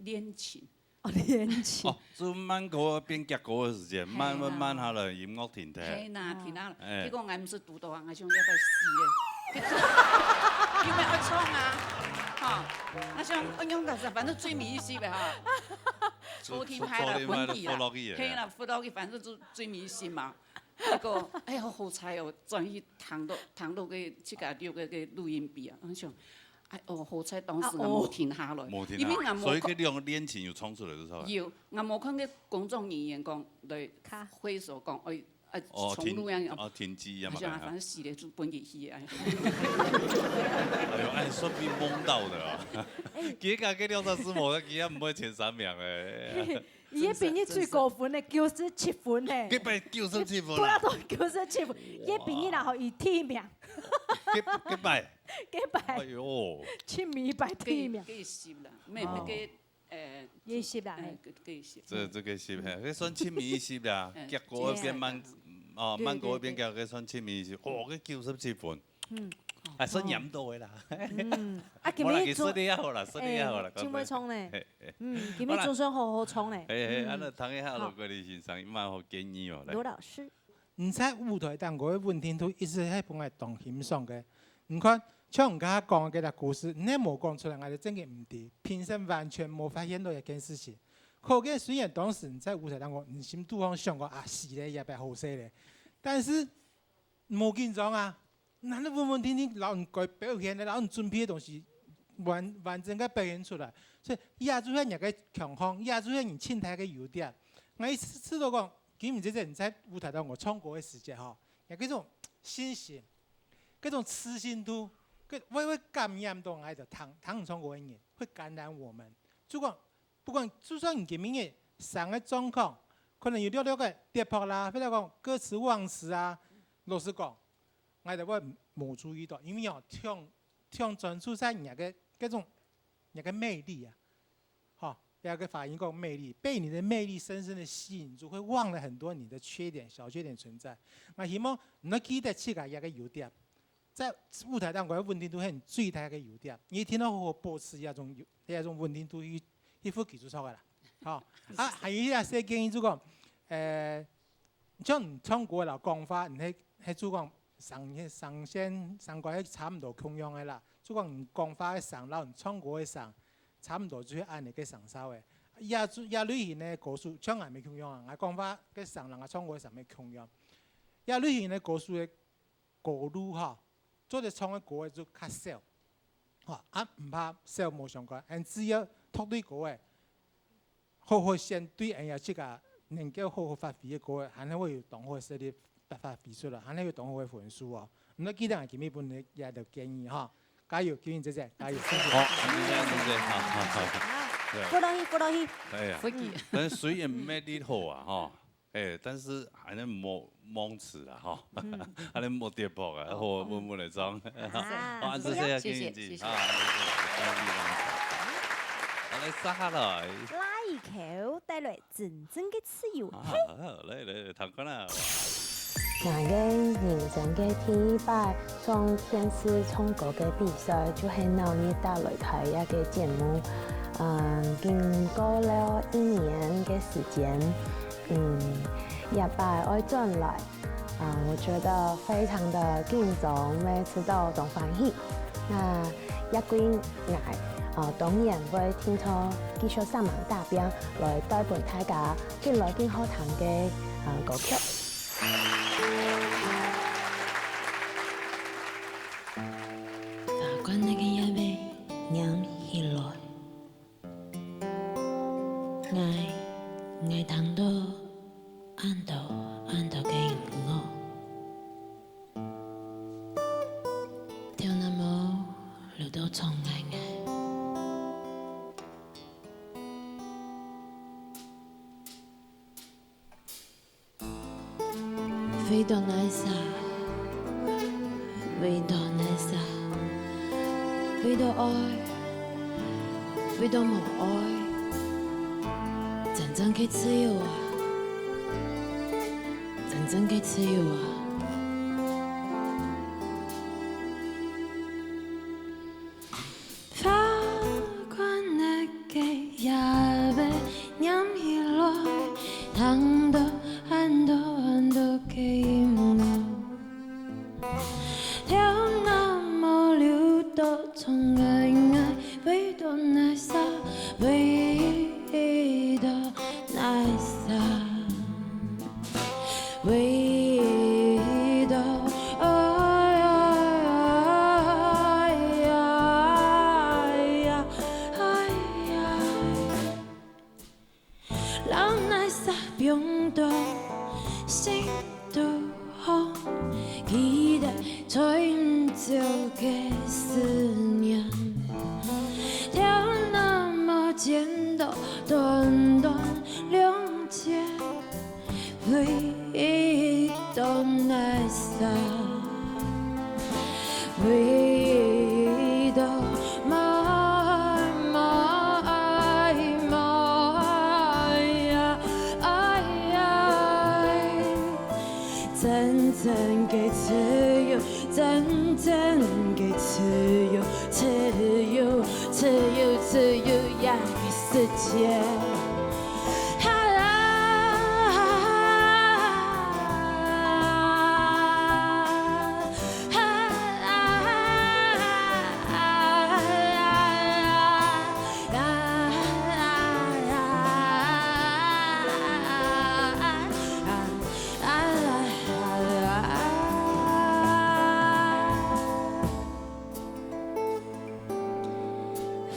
戀情。 哦，戀情。哦，就慢歌變遽歌个時節，慢，係啦。慢，慢下來，音樂停忒。係啦，停下來。哎。結果𠊎毋識堵到啊，𠊎想這擺死咧。因為愛唱啊，吼，𠊎想，哎，用个啥，反正最尾一息个哈。昨天拍了，昨，昨天拍了，昏底啦。伏落去个。係啦，伏落去，反正就最尾一息嘛。結果，哎喲，好彩哦，轉去聽到，聽到个自家錄个，个錄音筆啊，𠊎想， 哎，哦，好彩當時𠊎無停下來，啊，哦。無停下來，因為𠊎無所以該兩个戀情有衝出來，是吧？有，𠊎無看該工作人員講來卡。揮手講，哎，哎，哦，重錄啊，停，哦，停機啊嘛，好像啊，哎。反正死了就分佢去啊。哎喲，哎，算命蒙到的啊。哎。結果該兩隻字無，佢也毋會前三名哎。 伊个比你最高分个，九十七分呢。一百九十七分啊。不要到九十七分，伊个比你然後伊第一名。一，一百。一百。哎喲。七名一百第一名。計，計時啦，無，哦。無計，呃，計時啦，哎，嘿。計，計時。這，這个是，嘿，該算七名一十啦，嗯，遽歌變慢，哦，慢歌變遽，該算七名一十，哦，該九十七分。 嗯。還算嚴到个啦。嗯。啊，今晡日總，無啦，佢說得也好啦，說得也好啦，哎，真會唱呢。嘿，嘿。嗯，今晡日總算好好唱呢。好啦。嘿，嘿，嗯。啊，那聽一下羅國立先生，有麼个好建議哦？來。羅老師。你在舞台頂高个穩定度一直係分𠊎當欣賞个。你看，像你剛剛講个這故事，你係無講出來，𠊎就真个毋知，評審完全無發現到一件事情。可見雖然當時你在舞台頂高，你心肚項想講，啊，死咧，也別好勢咧，但是 無緊張啊，那你穩穩定定，摎你該表現个，摎你準備个東西，完，完整个表現出來。所以，這就係你个強項，這就係你盡大个優點。𠊎意思係講，今日這你在舞台頂高唱歌个時節吼，你該種信心，該種自信度，該會，會感染到𠊎个聽，聽你唱歌个人，會感染我們。就講， 不管，就算你今晡日聲个狀況，可能有略略个跌破啦，或者講歌詞忘詞啊，老實講，𠊎兜會無注意到，因為哦，忒，忒專注在你个，該種，你个魅力啊，吼，該个華語講魅力，被你的魅力深深的吸引住，會忘了很多你的缺點、小缺點存在。𠊎希望你愛記得自家這个優點， 在舞台頂高个穩定度係你最大个優點，你一定愛好好保持這種優，這種穩定度去，去付基礎操个啦。吼，啊，還有一個小建議就講，呃，像你唱歌摎講話，你係，係就講聲，聲線、聲高係差毋多共樣个啦。就講你講話个聲摎你唱歌个聲差毋多，就係恁樣个聲調个。這，這類型个歌手，像𠊎乜共樣啊，𠊎講話个聲摎𠊎唱歌个聲乜共樣。這類型个歌手个 歌路吼，做得唱个歌仔就較少，吼，啊，毋怕少無相干，恁只要擇對歌仔，好好選對，恁樣自家能夠好好發揮个歌仔，還係會有當好个實力發，發揮出來，還係有當好个分數哦。毋過記得𠊎今日分你這兜建議吼，加油，金英姐姐，加油，謝謝。好，謝謝，謝謝，好，好，好。對。扶落去，扶落去。哎呀，扶起。但是雖然魅力好啊，吼， 哎，但是還能忘，忘詞啦，吼。嗯。還能莫跌破啊，好，穩穩个唱。啊，好，謝謝，謝謝，謝謝。啊，謝謝，謝謝。好，來，接下來。拉一口，帶來真正个自由。啊，來，來，來，聽看啊。𠊎个人生个第一擺上電視唱歌个比賽，就係鬧熱大擂台這个節目。嗯，經過了一年个時間， 嗯，這擺愛轉來，啊，我覺得非常的緊張，每次都當歡喜。那也歸𠊎，啊，當然會定著繼續煞猛打拚，來帶分大家更來更好聽个，啊，歌曲。花冠个夜晚，拈起來。 𠊎，𠊎聽著恁多恁多个音樂，頭那毛攄到長𠊎𠊎。 為著哪儕，為著哪儕，為著愛，為著無愛，真正个自由啊，真正个自由啊。 花冠个夜晚，拈起來，聽著恁多恁多个音樂，頭那毛攄到長𠊎𠊎，為著哪儕，為著哪儕。 為著愛，愛，愛，愛，愛，摎哪儕放到心肚項，記得最毋少个思念。頭那毛剪到短短兩截， 為著哪儕，為著麼，麼，愛，麼，愛，愛，愛。真正个自由，真正个自由，自由，自由，自由呀个世界。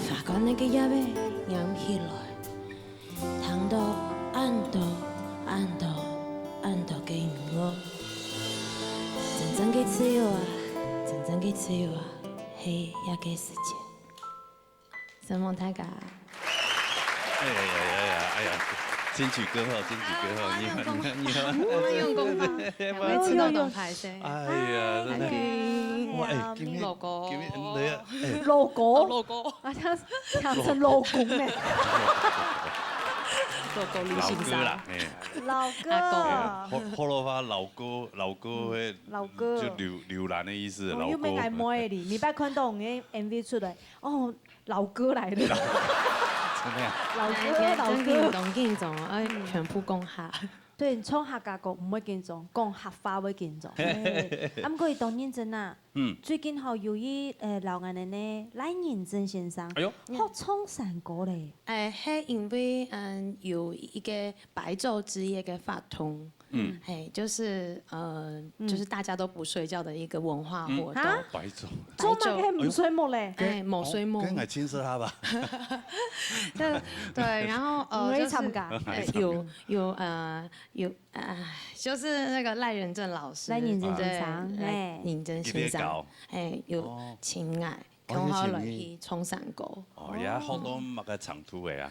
花冠个夜晚，拈起來。 聽著恁多、恁多、恁多个音樂，真正个自由啊，真正个自由啊，係這个世界。承蒙大家。哎呀呀呀呀，哎呀，金曲歌后，金曲歌后，你好，你好，你好。我用功嗎？每次都當歹勢。哎呀，真的。哎呀，哇，哎，今天，老公。今天，嗯，對啊，哎。老公。老公。 啊，聽，聽成老公呢。老公旅行社。老歌啦，哎。老歌。阿公。哎，學，學老話，老歌，老歌，嗯，老歌。就流，流浪的意思，老歌。哦，又沒愛摸你，你別看到我的M V出來，哦，老歌來了。真的啊？老歌，哎，哎，老歌。真緊張，緊張，哎，嗯。全部講客。對，你唱客家歌毋會緊張，講客話會緊張。嘿，啊，毋過佢當認真啊。 嗯。最近吼，有一，呃，老人呢，賴仁正先生，哎喲。學唱山歌咧。哎，係因為，嗯，有一個白晝之夜个活動，嗯。嘿，就是，呃，嗯。就是大家都不睡覺的一個文化活動。嗯。啊？白晝。做麼个毋睡目咧？哎，無睡目。哦，跟我親切下吧。就，對，然後，呃，你會參加？就是，呃，有，有，呃，有， 啊，就是那個賴仁正老師，賴仁正先生，對，嘿。賴仁正先生，一定要搞。嘿，有，哦。請𠊎，哦，剛好來去唱山歌。哦，也好多麼个程度个啊？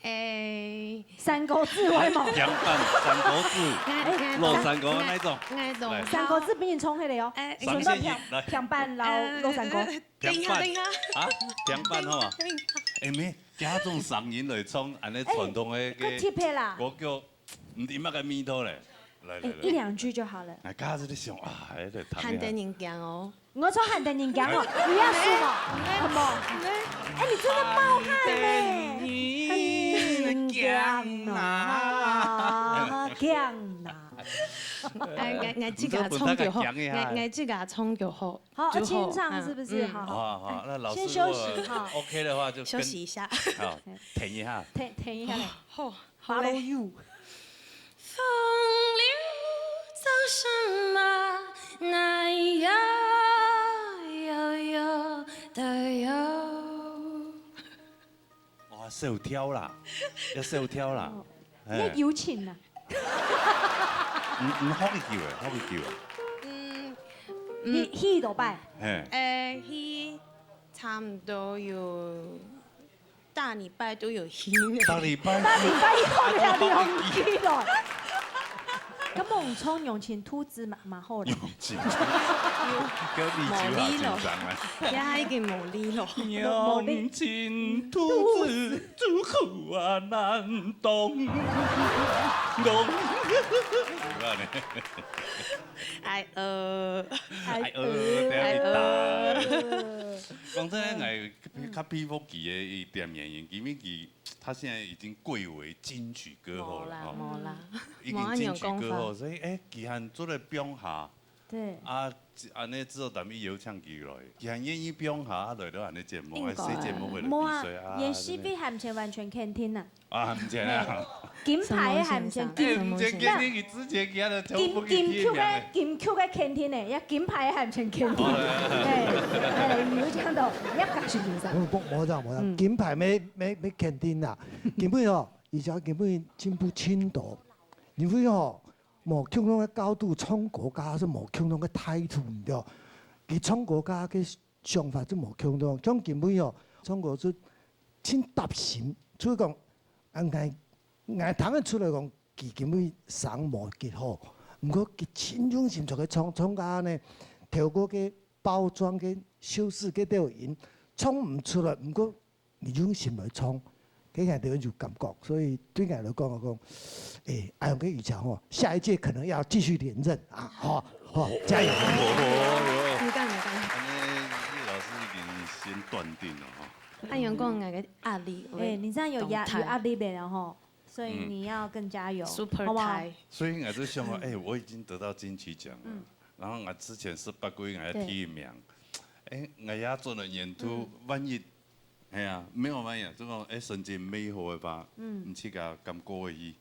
誒。山歌之外嘛。哎，平板，山歌之，哎，哎，老山歌那種。哎，哎，懂。來。山歌之比你唱迄個哦。哎，什麼叫平，來。平板老，哎，老山歌？哎，哎，哎，等一下，平板。等一下。啊，平板吼。等一下。哎，沒，加種嗓音來唱，恁呢傳統个，哎，較特別啦。歌曲 毋知麼个味道咧。來，來，來。一兩句就好了。哎，剛開始在想，啊，還得彈一下。喊得人驚哦。我唱喊得人驚哦，哎。有要死嗎？哎。什麼？哎。哎，你真的冒汗呢。喊得人驚啊。啊，驚啦。哎，𠊎，𠊎自家唱就好，你做分大家講一下。𠊎，𠊎自家唱就好，好，就好，清唱是不是？嗯。好，好，好，那老師先休息哈。如果OK的話，就跟，休息一下。好，停一下。停，停一下嘞。好，好嘞。Follow you。风流走什么？那呀呀呀的呀。 哇，小調啦，要小調啦。哦，哎。要有情啊。嗯，嗯，好个機會，好个機會。嗯，你去多擺？嘿。呃，去差不多有大禮拜都有去呢。大禮拜？大禮拜以後你還用去了。 咁無唱《用情兔子》嘛，嘛好啦。用情，跟你酒下緊張啊。也已經無力了。用情兔子，有苦啊難當，當。有啊呢。哎呃，哎呃，等下你打。哎呃。講真个，𠊎較佩服佢个一點原因，因為佢 他現在已經貴為金曲歌后了，無啦，吼。無啦。已經金曲歌后，無恁樣講法。所以，哎，佢還做得放下。對。啊，恁樣製作單位邀請佢來，佢還願意放下來到恁樣節目，應該。哎，上節目為了比賽啊，無啊，演戲費還毋係完全肯定啊。對不對？啊，毋係啊。嘿，金牌个還毋係，哎，毋係肯定，佢之前佢還在金，金曲个，金曲个肯定呢，也金牌个還毋係肯定。哦，對，對，對。嘿，哎，有講到，也假是毋係。無，無，無這樣，無這樣。嗯。金牌無，無，無肯定啦。 根本哦，而且根本進步盡多。因為哦，無共樣个高度，唱歌家係無共樣个態度，你知道？佢唱歌家个想法就無共樣。像根本哦，唱歌係盡踏心，所以講，啊，𠊎，𠊎聽得出來講，佢根本聲無幾好，毋過佢盡用心做个唱，唱到呢，透過个包裝个修飾个調音，唱毋出來，毋過 你用心來唱，該𠊎兜有感覺，所以對𠊎來講，我講，哎，恁樣个以後吼，下一屆可能要繼續連任啊，吼，吼，加油！哦，你講，你講。恁樣，葉老師已經先斷定了吼。恁樣講，𠊎个壓力，哎，你這樣有壓，有壓力个了吼，所以你要更加油，嗯。Super 好不好？大。所以𠊎就想講，嗯。哎，我已經得到金曲獎了，嗯。然後𠊎之前十八屆𠊎第一名，對。哎，𠊎也做了年度，嗯。萬一 係啊，無有辦法，就講，哎，成績無好个話，嗯。毋自家敢過得去。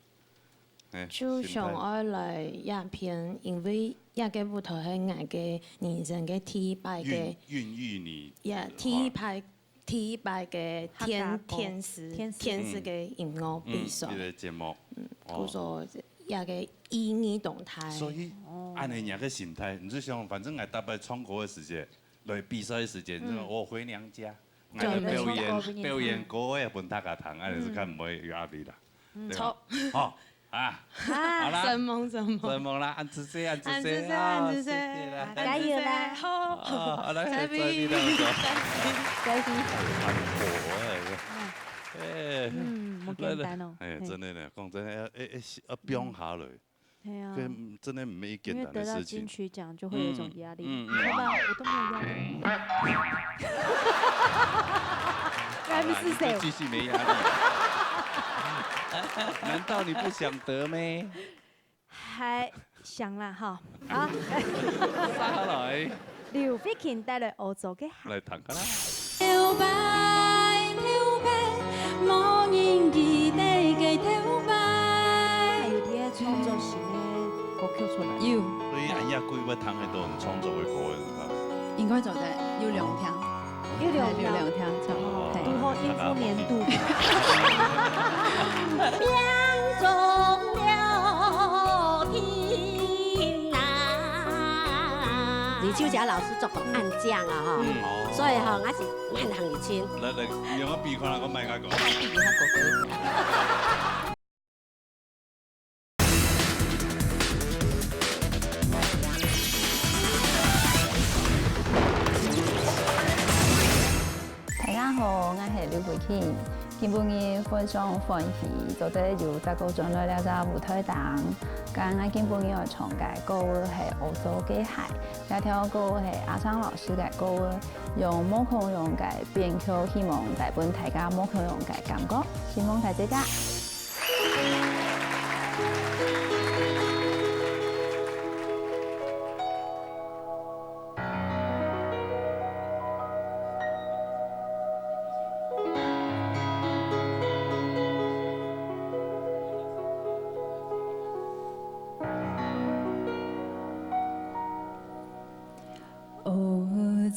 哎，就想愛來這片，因為這個舞台係𠊎个人生个第一擺个，孕，孕育你，呀，第一擺，第一擺个電，客家歌，電視，電視。電視个音樂比賽。嗯，這個節目。嗯，哦。故所這個意義當大。所以，哦。恁樣个心態，你就想，反正𠊎逐擺唱歌个時節， 來比賽个時間，嗯。就講我回娘家，對，來表演，沒錯。表演歌仔分大家聽，恁樣係較毋會有壓力啦，嗯。對吧？著。好，啊，啊，好啦，承蒙，承蒙。承蒙啦，恁仔細，恁仔細，恁仔細，啊，恁仔細，謝謝啦。加油啦。好。啊，來，再見。再見。再見。哎，哎，嗯，無簡單哦。來，來。哎，嘿。真的呢，講真的，要，要，要放下來。 係啊。這真的毋係簡單个事情。因為得到金曲獎就會有一種壓力。嗯，嗯，嗯。你看吧，我都沒有壓力。原來不是誰。你就繼續沒壓力。難道你不想得咩？還想啦，哈。好。再來。 劉慧卿帶來《烏糟个鞋》。來聽看啦。頭擺，頭擺，無人記得个頭擺。還有你个創作新个歌曲出來。有。所以恁樣幾位聽得到你創作个歌个，係吧？應該做得，有兩條。有兩條。有兩條，差不多。哦。嘿。拄好應付年度。 你就講老師做到恁靚啊，吼。嗯。所以吼，𠊎是萬幸你親。來，來，你用我比看啦，我莫恁樣講。大家好，𠊎係劉慧卿。 今晡日非常歡喜，做得有再過轉來這隻舞台頂。該𠊎今晡日愛唱个歌係《烏糟个鞋》，這條歌係阿昌老師个歌，用無共樣个編曲，希望帶分大家無共樣个感覺。承蒙大自家。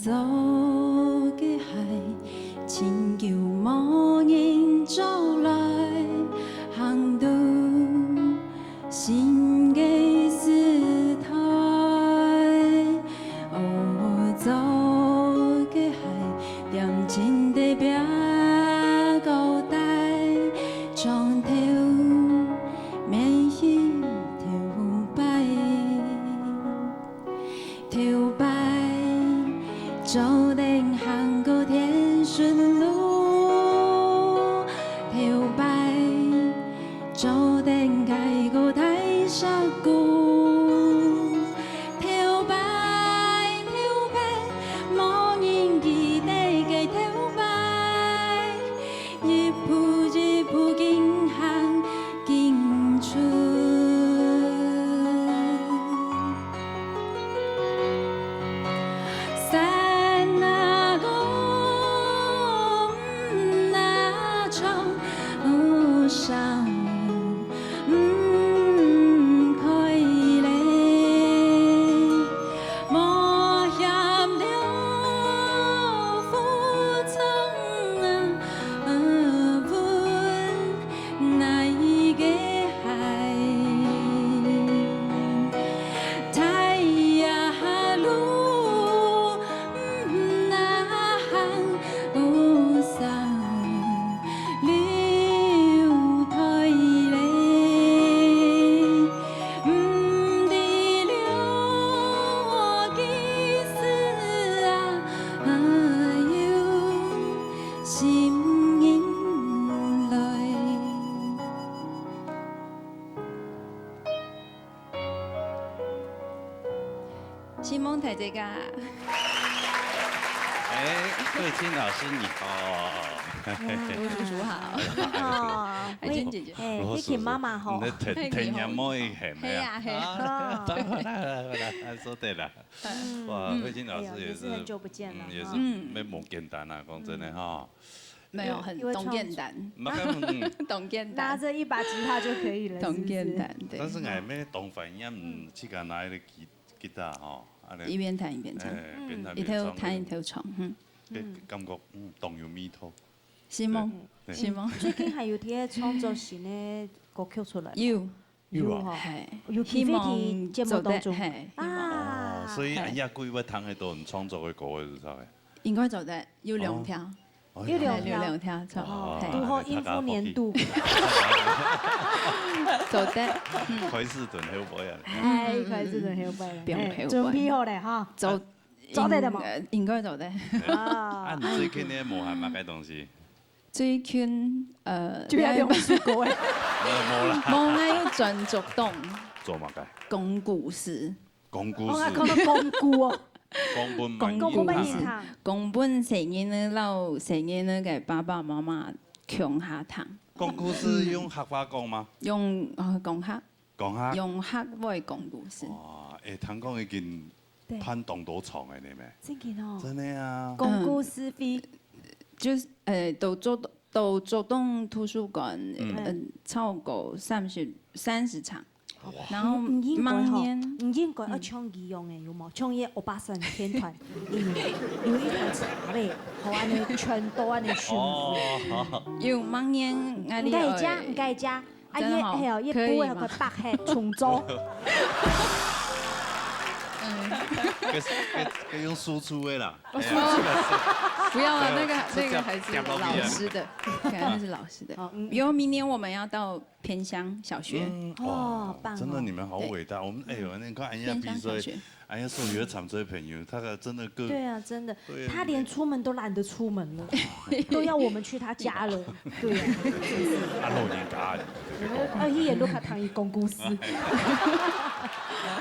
做个鞋，真久無人做來，行到新个時代。哦，做个鞋，恬靜地爬高台，從頭面去頭擺。 頭擺做得行過天順路，頭擺做得蹛過大峽谷，頭擺，頭擺，無人記得个頭擺，一步一步緊行緊出。 山啊高，嗯啊長，路上毋開咧，無險了，負重啊，阮 哪一个海？太陽下路，嗯，哪行路上流退咧？毋知了幾時啊，有心人來。 承蒙大自家。哎，慧清老師你好。嗯，羅叔叔好。哦，慧清姐姐。哎，慧清媽媽吼。你的天，天然妹很美啊。係啊，係啊。啊，當然啦，當然啦，說對了。嗯。哇，慧清老師也是，哎呦，也是很久不見了哈。嗯，也是，嗯。沒，無簡單啊，講真的哈。沒有，很，因為創作。當簡單。嗯。當簡單。拿著一把吉他就可以了，是不是？當簡單，對。但是𠊎乜當懷念，嗯，自家拿一個吉，吉他吼，恁樣。一邊彈一邊唱。哎，邊彈邊唱。一頭彈一頭唱，嗯。該感覺，嗯，當有味道。承蒙，對。承蒙。最近還有在創作新的歌曲出來嗎？有。 有啊。有吼，係，有機會在節目當中。希望做得，係，希望。啊，哦，所以恁樣各位聽得到你創作个歌个係啥个？應該做得，有兩條。哦。有兩條。係，有兩條，錯，哦，係。拄好應付年度。做得，嗯。開始準備好啊。哎，開始準備好啊。嗯，嗯，嗯。哎，準備好了哈。做，做得了嗎？應，呃，應該做得。啊。啊，你最近呢，無閒麼个東西？ 最近，呃，就愛用出國欸。無，無啦。無，𠊎有轉做東。做麼个？講故事。講故事。哦，𠊎看到講古哦。講分，講分細人聽。講分細人仔，摎細人仔个爸爸媽媽共下聽。講故事用客話講嗎？用，呃，講客。 講客。用客話講故事。哇，欸，聽講已經對。辦當多場了呢咩？真的哦。真的啊。講故事會。嗯。就是，呃，都做，都做東圖書館，嗯。嗯，超過三十，三十場。哇。然後你，你應該吼，明年，你應該要像佢樣欸，嗯。有無？像一個歐巴桑天團，嗯，有一台車咧，好，恁樣全都恁樣巡。哦。有，明年，𠊎你愛。你該家，你該家。 啊，真的哦，也，還有，也可以嘛。不會，可以白黑重做。嗯。可以，可以，可以用輸出的啦。哦，哎呀，輸出。這個是，不要了，那個，這個，那個還是老師的，這個，那個是老師的。哦，嗯。因為明年我們要到偏鄉小學。嗯，哦，哇，棒哦。真的，你們好偉大。對。我們，哎呦，你看，哎呀，偏鄉小學。比賽， 哎呀，送你的長追朋友，他可真的個，對啊，真的，對啊，他連出門都懶得出門了，都要我們去他家了，對啊，是不是？啊，老人家，你別講啊。呃，一眼都看唐一公公司。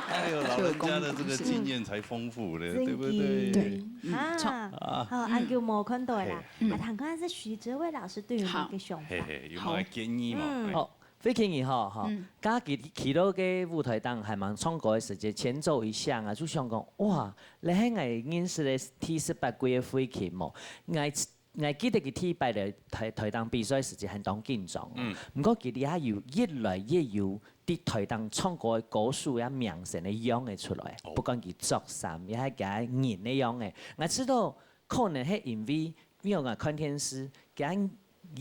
哎呦，老人家的這個經驗才豐富的，真的。對不對？對，嗯，啊，著。啊，好，恁久無看到了啦。嘿。啊，聽看是徐哲偉老師對於你个想法。好。嘿嘿，有沒有建議嘛？嗯。嘿。好， 飛行員吼，吼，嗯。家己去到个舞台頂，還吂唱歌个時節，前奏一響啊，就想講，哇，這係𠊎認識个第十八屆个飛行無？𠊎，𠊎記得佢第一擺來台，台頂比賽時節還當緊張哦。嗯。毋過佢這下有越來越有在台頂唱歌个歌手也明星个樣仔出來，哦。不管佢著衫，也係佢人个樣仔。𠊎知道，可能係因為，因為𠊎看電視，佢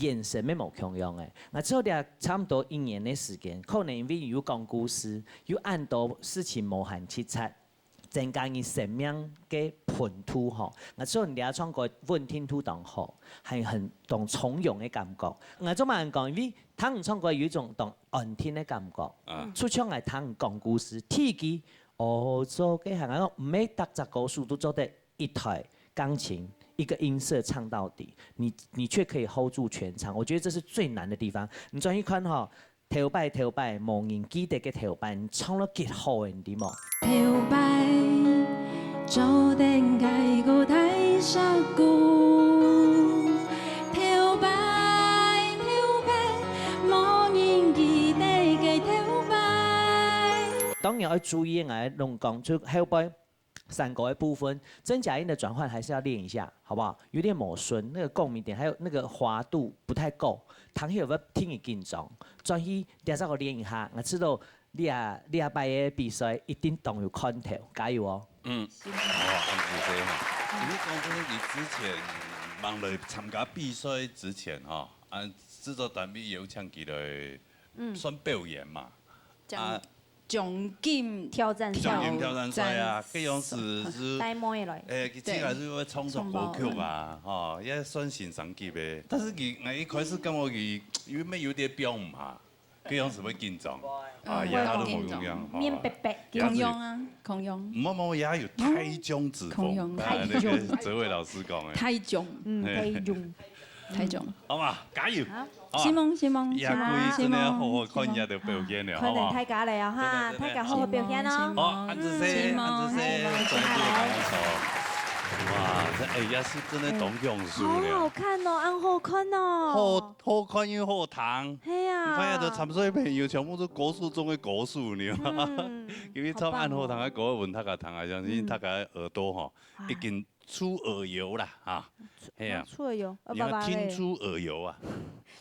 眼神乜無共樣仔。𠊎知道這差不多一年个時間，可能因為有講故事，有恁多事情無閒直接，增加你生命个溫度吼。𠊎知道你這唱歌穩定度當好，還有很當從容个感覺。𠊎做麼个講，因為聽你唱歌有一種當 安定个感覺。啊。就像𠊎聽講故事，第一句，哦，做个行啊，毋係逐隻歌手都做得一台鋼琴、一個音色唱到底，你，你卻可以hold住全場，我覺得這是最難的地方。你轉去看吼，頭擺，頭擺，無人記得个頭擺，你唱到幾好个，你知無？頭擺，做得解個大石牯。 頭擺，頭擺，無人記得个頭擺。當然愛注意，𠊎攏講，就後背山歌个部分，真假音的轉換還是要練一下，好不好？有點無順，那個共鳴點，還有那個滑度不太夠，聽起來會聽你緊張，轉去這隻个練一下，𠊎知道 這，這擺个比賽一定當有看頭，加油哦！嗯，哦，恁仔細哈。其實講真，佢之前，吂來參加比賽之前哈，啊，製作單位邀請佢來，嗯。算表演嘛。獎，啊，獎金挑戰賽。獎金挑戰賽啊，該樣子係，帶妹來。誒，佢自家係會創作歌曲啊，吼，也算欣賞級个。但是佢，𠊎一開始感覺佢，因為有點表演嘛， 該樣子會緊張。啊，也都無共樣，吼。面白白。共樣啊，共樣。無，無，也有台中之風，共樣。啊，那個哲偉老師講个。台中。嗯，嘿。台中。台中。好嘛，加油！好。好啊。希望，希望，也可以真的好好看一下个表演了，好不好？看等大家了啊，哈，真的，真的。大家好好表現哦。好，恁仔細，恁仔細，希望，希望。哇，這，哎，也係真的當享受了。好好看哦，恁好看哦。好 好看又好聽。係啊。你看，這參賽朋友全部係歌手中个歌手呢。嗯，因為唱恁好聽个歌，分大家聽啊，相信大家耳朵吼，已經出耳油啦，哈。係啊。出耳油，你看，聽出耳油啊。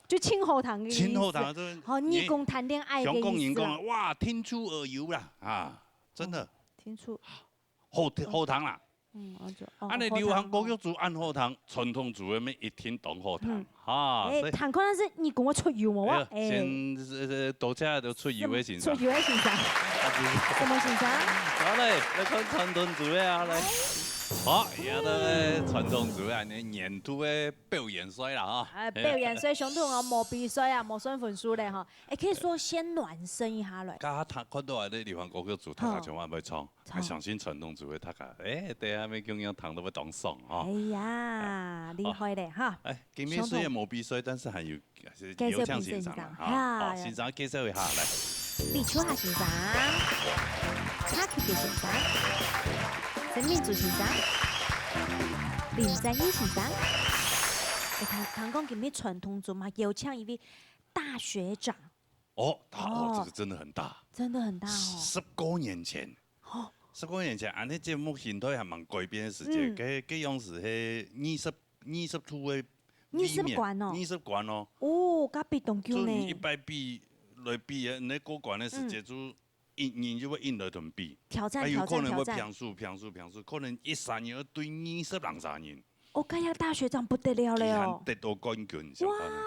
就盡好聽个意思。盡好聽啊，這，好，你講談戀愛个意思啦。香港人講，哇，聽出耳油啦，啊，真的。聽出。 好聽，好聽啦。嗯，我就，哦，恁仔流行歌曲就恁好聽，傳統就个乜一定當好聽，哈，誒，所以聽看係你講个出油無啊？哎呀，誒。先，呃，多謝都出油个先生。出油个先生。啊，就是，什麼先生？好嘞，來看傳統就个啊，來。好，這个傳統就个恁仔年度个表演賽啦，哈。啊，表演賽相當哦，無比賽啊，無算分數咧，哈。誒，可以說先暖身一下來。剛剛聽，看到恁仔流行歌曲就大家全部會唱。 𠊎相信傳統就个大家，誒，等下乜共樣聽到會當爽哦。哎呀，厲害咧哈！誒，今日雖然無比賽，但是還有，還係邀請先生啦，哈。哦，先生介紹一下，來。李秋霞先生，蔡克勤先生，曾明珠先生，林正義先生。誒，聽，聽講今日傳統組嘛邀請一位大學長。 哦，大，哦，哦。這個真的很大。真的很大哦。十過年前，哦。十過年前，恁仔節目形態還吂改變个時節，嗯。該，該樣時係二十，二十度个二十關哦。二十關哦。哦，該比當久呢。就你一擺比來比个，你過關个時節，嗯。就一人就會引來同比。挑戰，啊，有可能會挑戰，挑戰。平手，平手，平手，可能一儕人要對二十零儕人。 哦，該下大學長不得了了哦。居然得到冠軍，想看啊。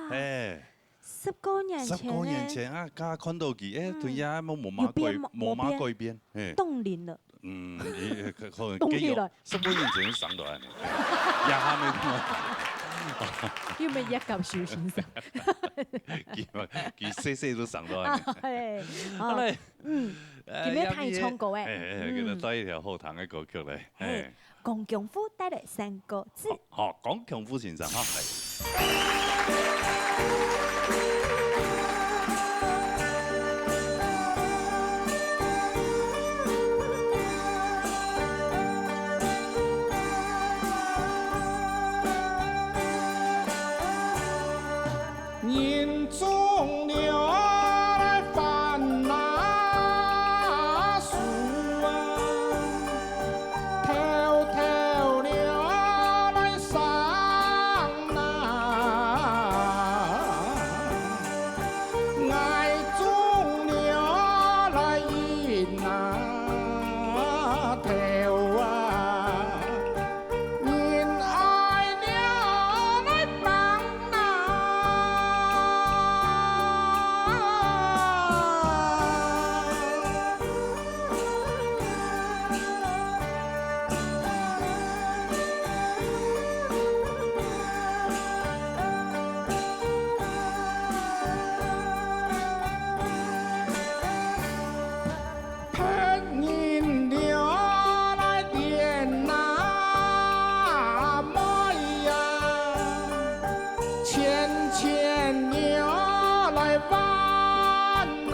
哇！嘿。十過年前呢。十過年前啊，剛看到佢，誒，嗯。突然間無，無麼改，有變無，無麼改變，嘿。凍齡了。嗯，也可，可能凍齡了。十過年前生到恁仔，也還沒看。有沒有葉教授先生？佢嘛，佢細細都生到恁仔。嘿，好嘞。哦。 嗯，呃，今日聽佢唱歌誒。嘿，嘿，嘿，嗯。今日帶一條好聽个歌曲咧，嘿，嘿。江強富帶來山歌子。好，好，江強富先生哈，來。人流来点哪妹呀，钱钱流来玩哪，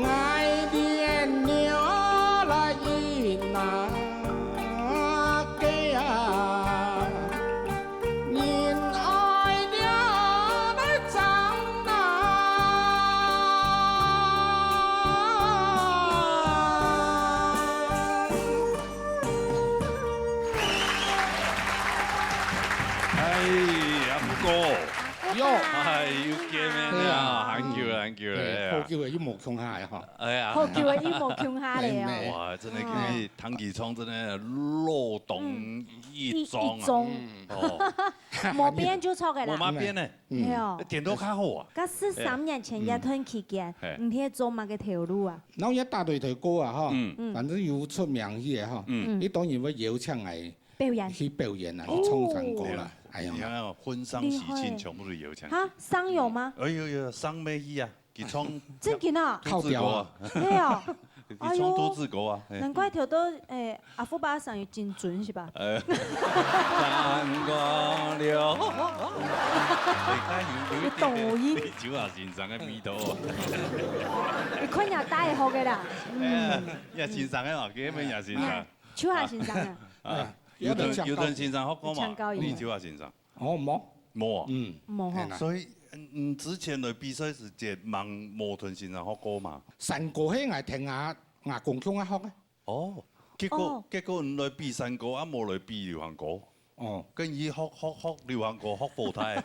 爱点流来一哪个呀。 人爱了来争啊。哎呀，毋過，阿福伯。哎，又見面了，對啊。很久了，很久了，對，哎呀。好久了，又無共下了哈。哎呀。好久了，又無共下了哦。哎，哇，真的，哦。今日聽佢唱真的老當益壯啊。嗯。益，益壯。哦。 無變就著个啦。無麼變呢。嗯。對哦。點到較好啊。該十三年前這段期間，哎。嗯。你係做麼个頭路啊？然後也打對頭歌啊，哈。嗯。嗯。反正有出名氣个哈。嗯。嗯。佢當然會邀請𠊎表演。去表演啊，哦。去唱山歌啦。哎呀。你看哦，婚喪喜慶厲害。全部都邀請。哈，喪有嗎？哎喲喲，喪無去啊。 佢唱真个啊？靠調啊。獨自歌啊。對哦。佢唱獨自歌啊，哎喲。哎。難怪聽到，哎，阿福伯聲音真準，是吧？呃，山歌了。你看有，有一點點李秋華先生个味道啊。你看人家戴好个啦。哎呀，嗯。也先生个嘛，根本也先生。哎，秋華先生啊。啊，有段，有段先生學過嘛，有請教一下。李秋華先生。 哦，無。無啊。嗯。無吼。係啦。所以，嗯，嗯，之前來比賽時節，吂無同先生學過嘛？山歌係𠊎聽吾，吾公共下學个。哦，結果，哦。結果你來比山歌，啊，無來比流行歌。哦。跟佢學，學，學流行歌，學火大。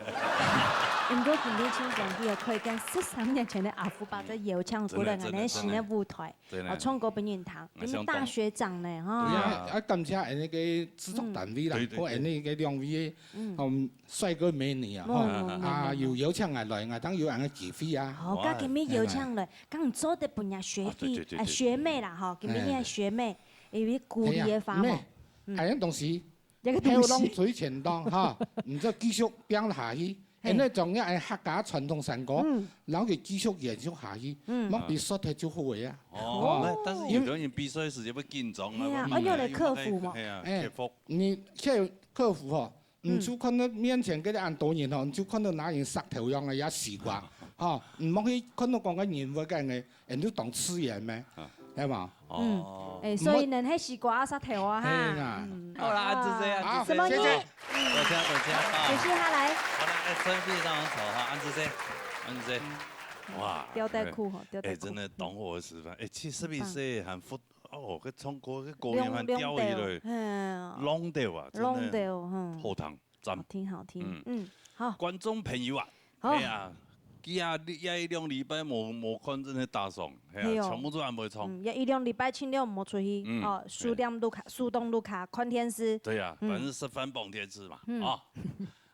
毋過今日盡歡喜个，可以跟十三年前个阿福伯再邀請過來，嗯。真的，真的，恁樣新个舞台。真的。 對呢。哦，唱歌分人聽，𠊎想當，你大學長呢，哈。對啊，啊，感謝𠊎等个製作單位啦，嗯。對，對，對。還有𠊎等个兩位，嗯。嗯，帥哥美女啊，嗯，哈，嗯，嗯，啊，嗯，嗯。有邀請𠊎來，𠊎當然有恁樣个機會啊。好，哇。該今日邀請來，哇。剛做得分人學弟，啊，對，對，對，呃，對。學妹啦，哈，今日个學妹，哎。有一個鼓勵个話，係啊，吼。嗯。哎，恁樣東西， 這個東西。後浪最前端，哈，你就繼續拼下去。嘿。因為將這客家傳統山歌，嗯。然後佢繼續延續下去，嗯。莫比賽忒就好个啊。哦，哦。那但是有的人比賽時間會緊張啊，係啊，會，愛用來克服嘛。係啊，哎，克服。你去克服吼，嗯。你就看到面前該恁多人吼，你就看到拿人石頭樣个也西瓜，吼，你莫去看到講个人物个人， 人都當自然咩，啊。係嘛？哦。嗯，哎，所以呢，係西瓜啊，石頭啊，哈。係啊。嗯。好啦，恁仔細，啊，恁仔細。什麼呢？謝謝。嗯。多謝，多謝，啊。謝謝，下來。好啦，哎，準備上場哈，恁仔細，恁仔細。哇，吊帶褲吼，哎，吊帶褲。哎，真的當好个示範。哎，七十一歲還活，哦，該唱歌，該高音還吊起來。浪，浪到，嘿啊。浪到啊，真的。浪到，嗯。好聽。 讚。好聽，好聽。嗯。嗯，好。觀眾朋友啊，好。哎呀，佢啊，這一兩禮拜無，無看真个打賞，哎呀，係哦。全部都還袂唱。嗯，這一兩禮拜盡量無出去，嗯，哦，對。手動錄卡，手動錄卡，看電視。對呀，嗯。反正食飯傍電視嘛，嗯。啊。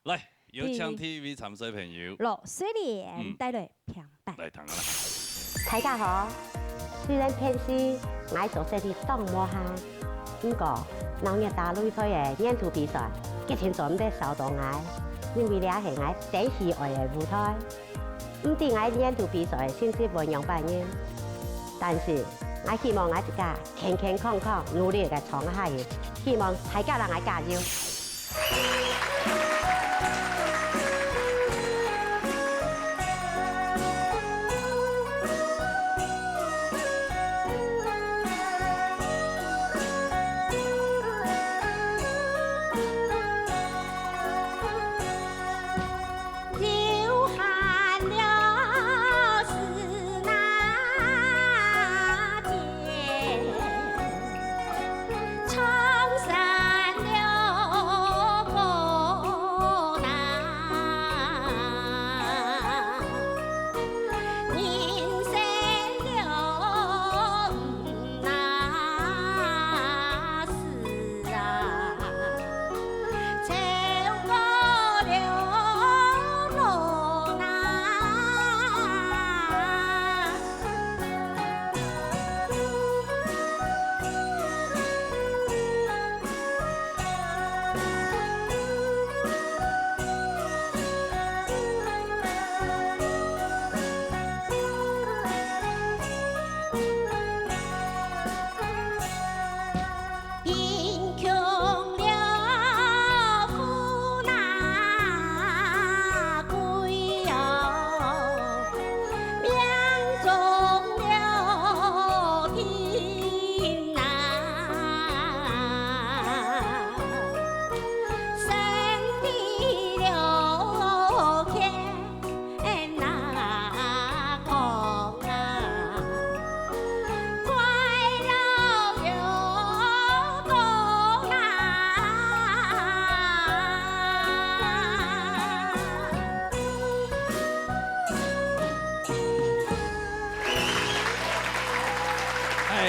來，有請第一位參賽朋友。羅瑞蓮，嗯。帶來 平板。來聽啊啦。大家好，雖然平時𠊎做事情當無閒，毋過鬧熱打擂台个年度比賽，激情做毋得少到𠊎，因為這係𠊎最喜愛个舞台。毋知𠊎年度比賽个成績會仰般呢？但是，𠊎希望𠊎自家健健康康，努力个唱下去，希望大家同𠊎加油。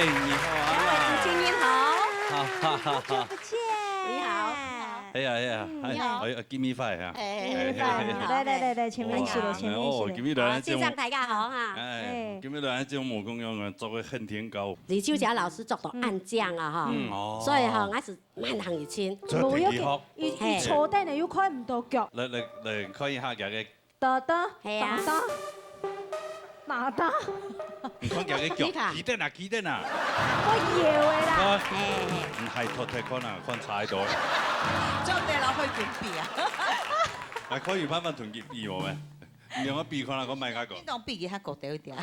哎，你好啊。主持人好。好，好，好，好久不见。你好。哎呀，哎呀，嗯，哎，你好。哎，哎，give me five啊。哎，哎，哎，哎，哎，哎。来，来，来，来，前面一起来，前面一起来。哦，今日來，啊，先生大家好哈。哎，哎。今日來，節目講樣啊，做个恨天高。李秋霞老師做到恁靚啊哈。嗯，哦。所以哈，𠊎係滿行一千。這天氣好。無要緊，佢，佢，嘿。佢坐等呢，又看毋到腳。來，來，來，看一下佢个 噠噠，係啊。噠噠，哪噠？你看佢个腳，你看。企等啊，企等啊。我搖个啦。啊，嘿，嘿。你還偷偷看啊，看差一多。做得了，會緊比啊。還可以慢慢同佢比無咩？你兩個比看啊，我買哪個？你當比佢較高兜一點。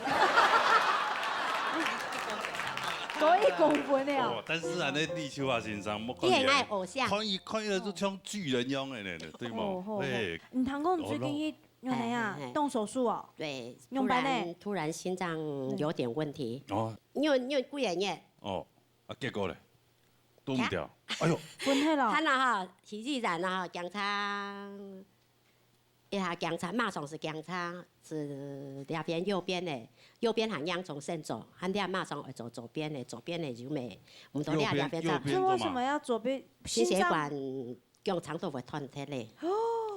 高一公分了。哦，但是啊，那立秋啊先生，莫看佢啊，你很愛偶像。看佢，看佢就像巨人一樣的呢，對嗎？哦，好，好。哎。你聽講最近去 原來啊，哎，哎，哎。動手術哦？對，仰般呢？突然，突然心臟有點問題。嗯。哦。你有，你有幾個月？哦，啊，結果咧？堵毋掉。哎喲。分開了。佢那哈，去醫院啊哈，檢查，一下檢查，馬上係檢查，係這邊右邊的，右邊還嚴重腎臟，還這馬上愛做左邊的，左邊的就無，毋到這，右邊，這邊做。右邊做麼？這為什麼要左邊？心血管心臟 用長度會斷忒咧。哦。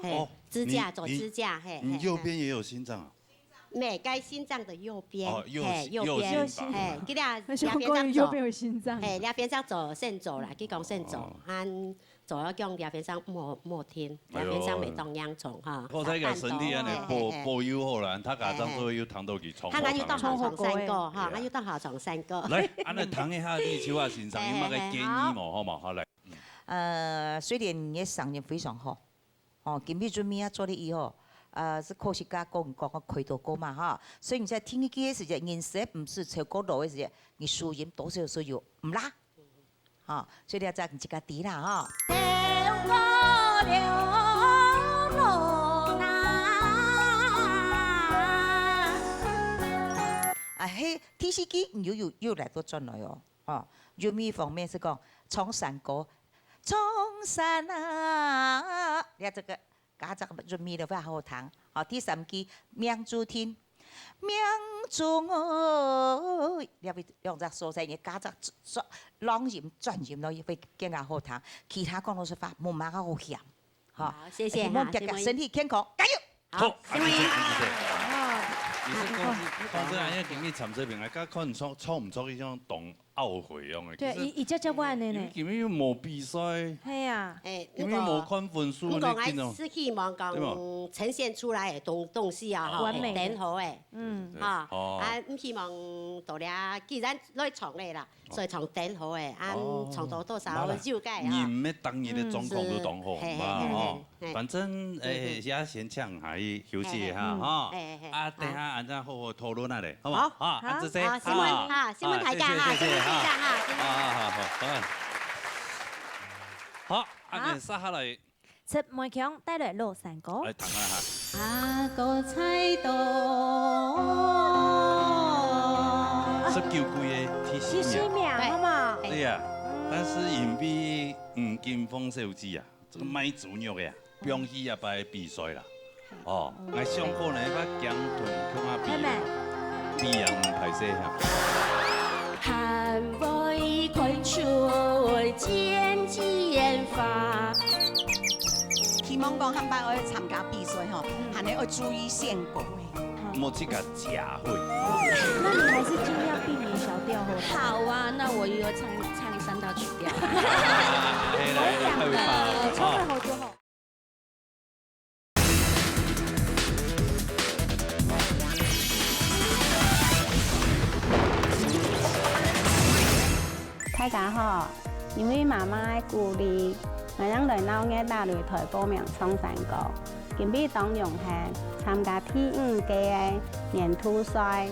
嘿，哦，支架，你，左支架，你，嘿，你右邊也有心臟啊？嘿，嘿。沒，該心臟的右邊，哦，右，嘿，右邊，右心房。嘿，佢這，那想講右邊有心臟。這邊上做，嘿，這邊上做腎臟啦，佢講腎臟，哦。還做了講這邊上莫，莫停，哎喲。這邊上袂當嚴重哈。好彩佢身體恁樣保，嘿，嘿，嘿。保佑好啦，佢家長做又聽到佢衝，嘿，嘿，嘿。佢又當下床三個哈，對啊。佢又當下床三個。來，恁樣談一下立秋啊先生，有麼个建議無？嘿，嘿，好。好無？好，來。 呃，雖然你个聲音非常好，哦，今日準備啊做得以後，呃，係可惜个講講開刀過嘛哈，所以你在聽一个時節，人生毋係超過老个時節，你收音多少少有毋啦？哈，所以你要再自家知啦哈。啊，嘿，第四句你又，又，又來到轉來哦。 哦，韻味方面係講唱山歌，唱山啊，這，這个加隻韻味就會好聽。哦，第三句，命中定，命中哦，這位兩隻所在呢，加隻浪音、轉音咯，會更加好聽。其他講老實話，無麼个好嫌。 好，好，謝謝哈，希望大家身體健康，加油！好，好，謝謝，謝謝。啊，你係講，講真啊，因為今日參賽朋友，剛看你唱，唱毋出一種當懊悔樣个。對，其實佢，佢接接完个呢。因為今日又無比賽。係啊。哎，今日無看分數，毋過，你緊哦。毋過，𠊎係希望講，對無？呈現出來个東，東西啊，吼，完美的。頂好个。嗯。對，哈，哦。啊，毋希望到了，既然來唱个啦， 所以唱頂好个，啊，哦。唱到多少有个，哈。人个當日个狀況都當好，嗯，是。嘛，吼。嘿，嘿，嘿，嘿。反正，嗯，嗯。誒，也先請下去休息一下，嘿，嘿。哈。嘿，嘿，嘿。啊，等下，好。俺再好好討論下咧，好無？好。啊，好，恁仔細，好，先問，啊。哈，先問大家哈，啊，謝謝，謝謝，先問先生哈，哈。先問。啊，好，好，好。好，啊，好。恁接下來 陳梅強帶來老山歌。來，聽下哈。阿哥菜刀。十九季个第四名。第四名，對。好無？對呀，嗯。但是因為，嗯，吳金鳳小姐啊，這個賣豬肉个啊，放棄這擺比賽啦。哦，𠊎想講呢，愛強同共下比，係咩？比也毋歹勢哈。還未開出尖尖花。 希望講下擺愛參加比賽吼，嗯。還係愛注意選歌。莫自家假會。那你還是盡量避免小調好了。好啊，那我又要唱，唱三大曲調。哎，來，來，來，快點吧。唱得好就好。 大家好，因為媽媽个鼓勵，𠊎正來鬧熱打擂台報名唱山歌。今晡日當榮幸參加第五屆个年度賽，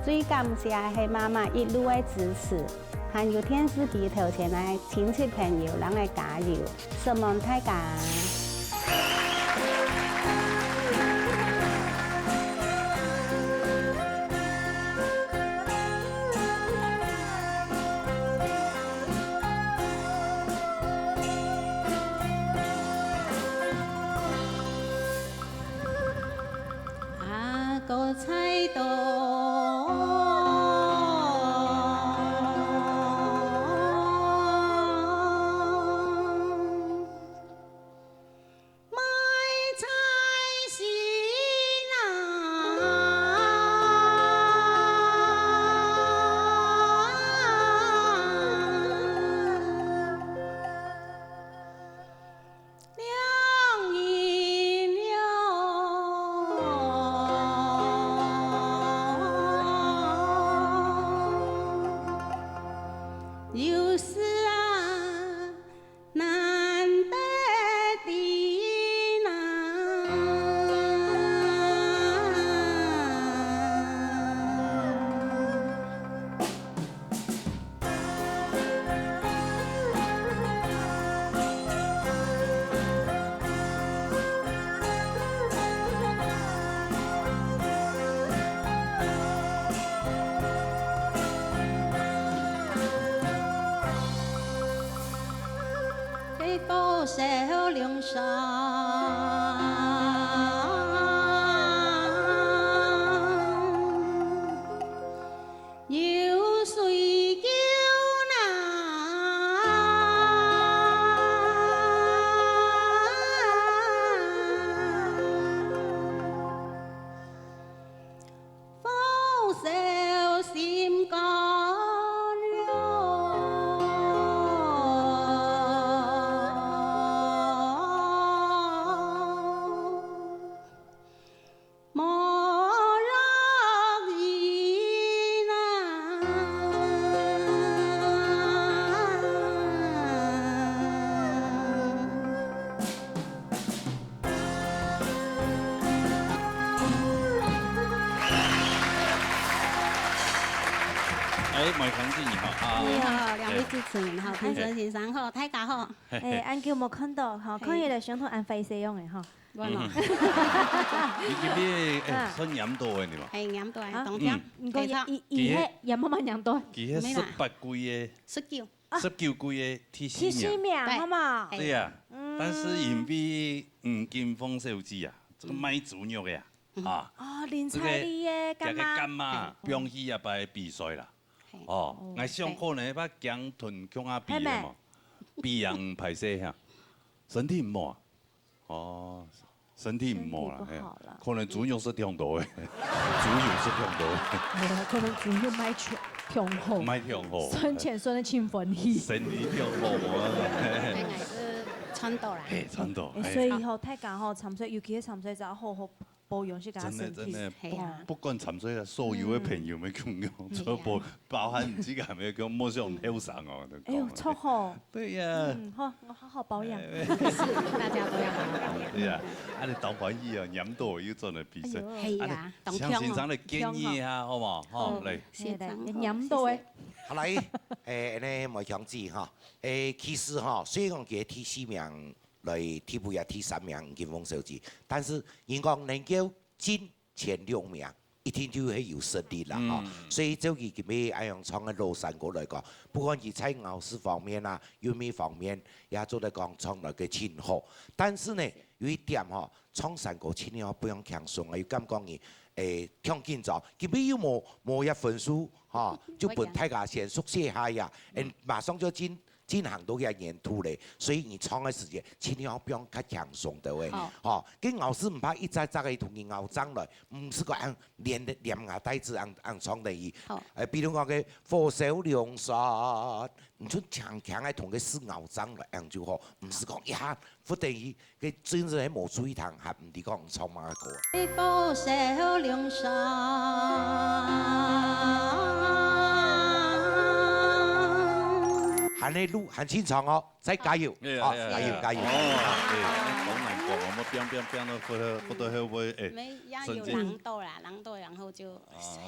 最感謝係媽媽一路个支持，還有電視機頭前个親戚朋友，摎𠊎加油。 承蒙大家。阿哥菜刀。小龍山，有水叫呐。 火燒心肝了。莫落雨啊。 哎，梅強姊你好啊。你好，兩位主持人好，評審先生好，大家好。哎，恁久無看到，吼，看起來傷到恁壞勢樣个吼。無啦。你今日，哎，啊。算染到个呢嘛？係，染到个，啊。當天。嗯。毋過佢，佢，佢係染慢慢染到。佢係十八季个，十九。 啊。十九季个第四名。第四名，對。好無？對啊，嗯。但是因為，嗯，金鳳小姐啊，這個賣豬肉个啊，嗯。啊，哦，林采妮个這個，這個乾媽。乾媽，嗯。放棄這擺比賽啦。係。哦，哦，𠊎想可能把姜吞共下比个嘛，係咩？比人歹勢哈，身體毋好啊。 哦，身體毋好啦，身體不好啦。嘿，可能豬肉食忒多个，豬油食忒多个。無，可能豬肉賣忒，忒好。賣忒好。賺錢賺得盡歡喜。生意忒好啊。哎，𠊎係賺到啦。嘿，賺到，哎，哎。所以吼，大家吼，參賽，尤其係參賽者，好好保養自家身體。真的，真的，係啊。不，不管參賽者，所有个朋友們共樣，嗯。做保 包含你自家還沒有講，莫想後生哦，就講。哎喲，著吼。對呀。嗯，好，我好好保養。哎，哎。是，大家都要好好保養。對呀，啊，你當歡喜哦，染到又做了比賽。哎喲。係呀，啊，你當強哦。向先生來建議一下，好無？吼，嗯，來。先生，係的，好，染到誒。謝謝。好來，哎，恁樣梅強姊哈，哎，其實哈，雖然講佢第四名來替補也第三名金鳳小姐，但是人講能夠進 前六名，一定就會有實力啦，吼。嗯。所以照佢今日恁樣唱个老山歌來講，不管佢在咬字方面啊、韻味方面，也做得講唱來个盡好。但是呢，有一點吼，唱山歌盡量不用輕鬆啊，有感覺你，誒，忒緊張，今日又無，無一分數，吼，就分大家先熟悉一下呀，嗯，馬上就進 進行到佢个年度咧，所以你唱个時節，盡量放較輕鬆个喂。好。吼，該咬字毋怕一隻隻个同你咬上來，毋係講恁連，連牙帶齒恁，恁唱得去。好。誒，比如講个火燒龍山，你就輕輕个同个字咬上來，恁就好，毋係講一下，忽然去 該真正係無注意聽，還毋知講唱麼个歌。還係路還盡長哦，再加油！啊，哎呀，哦，哎呀，加油，哎呀。加油！哦，對，好難講，𠊎等拚拚拚到不得，不得後尾，哎，沒，也有神經。冷到啦，冷到，然後就，哦，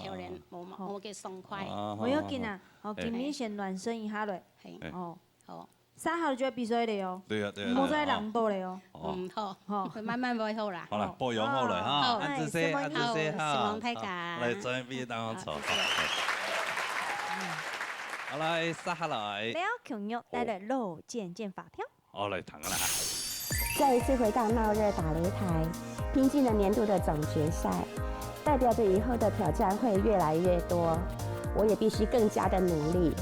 有點無，無，無幾爽快。哦，無要緊啊，好，好，好。哦，今日先暖身一下咧。嘿。哎。哦。好。 煞下就愛比賽了哦。對啊，對啊，毋好再冷到了哦。對啊。哦。嗯，好。好。慢慢會好啦。好啦，保養好了哈，好。恁仔細，哎，恁仔細哈。好，希望大家。好，來，這邊當中坐。好，謝謝。好，來，煞下來。廖瓊玉帶來《老健健發票》。好，來，聽啊啦。再一次回到鬧熱打擂台，拼盡了年度的總決賽，代表著以後的挑戰會越來越多，我也必須更加的努力。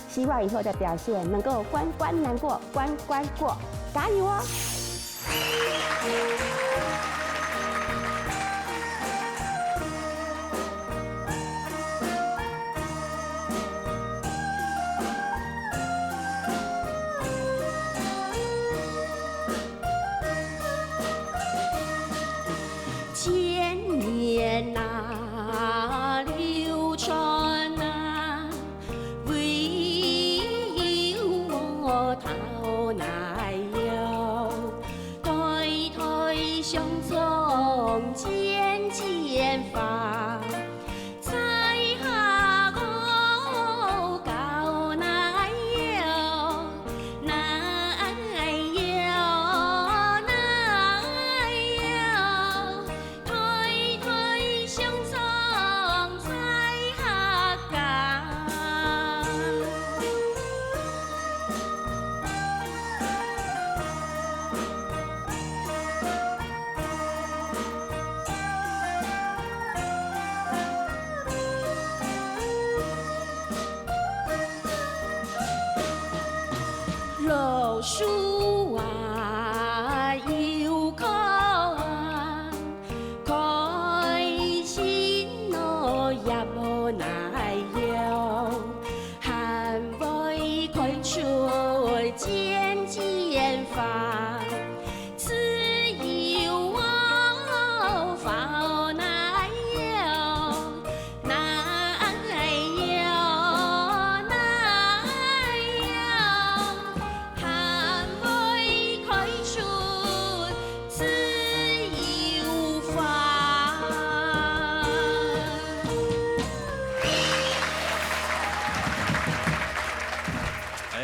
希望以後的表現能夠關關難過關關過，加油哦！樹啊，又開啊，開心咯，也無奈何，還會開出剪剪花。自由哦，好奈何， 哪有，哪有，還會開出自由花。哎，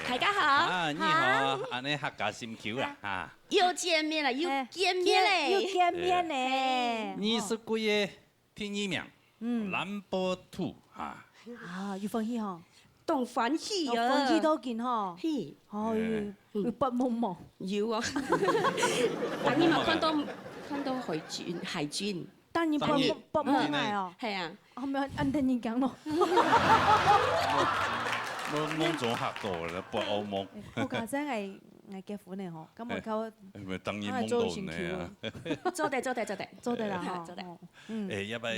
大家好。啊，你好，啊。恁呢客家心臼啦，啊。又見面了，又哎，見面嘞。又見面嘞。哎。二十幾个 第二名，嗯。藍波兔啊。啊，有歡喜吼？當歡喜啊！有歡喜到緊吼。嘿。哦，有，哎。有發夢無？有啊。當日嘛看到，看到海軍，海軍。當日發夢，當日，發夢來哦。係啊。哦，無，恁得人驚咯。夢，夢中嚇到了，發惡夢。哎，我假設𠊎，𠊎結婚了吼，敢會較，哎，哎，當日夢到你啊。啊，做心臼啊。做得，做得，做得。做得啦，吼。做得。哦。 嗯。哎，這擺，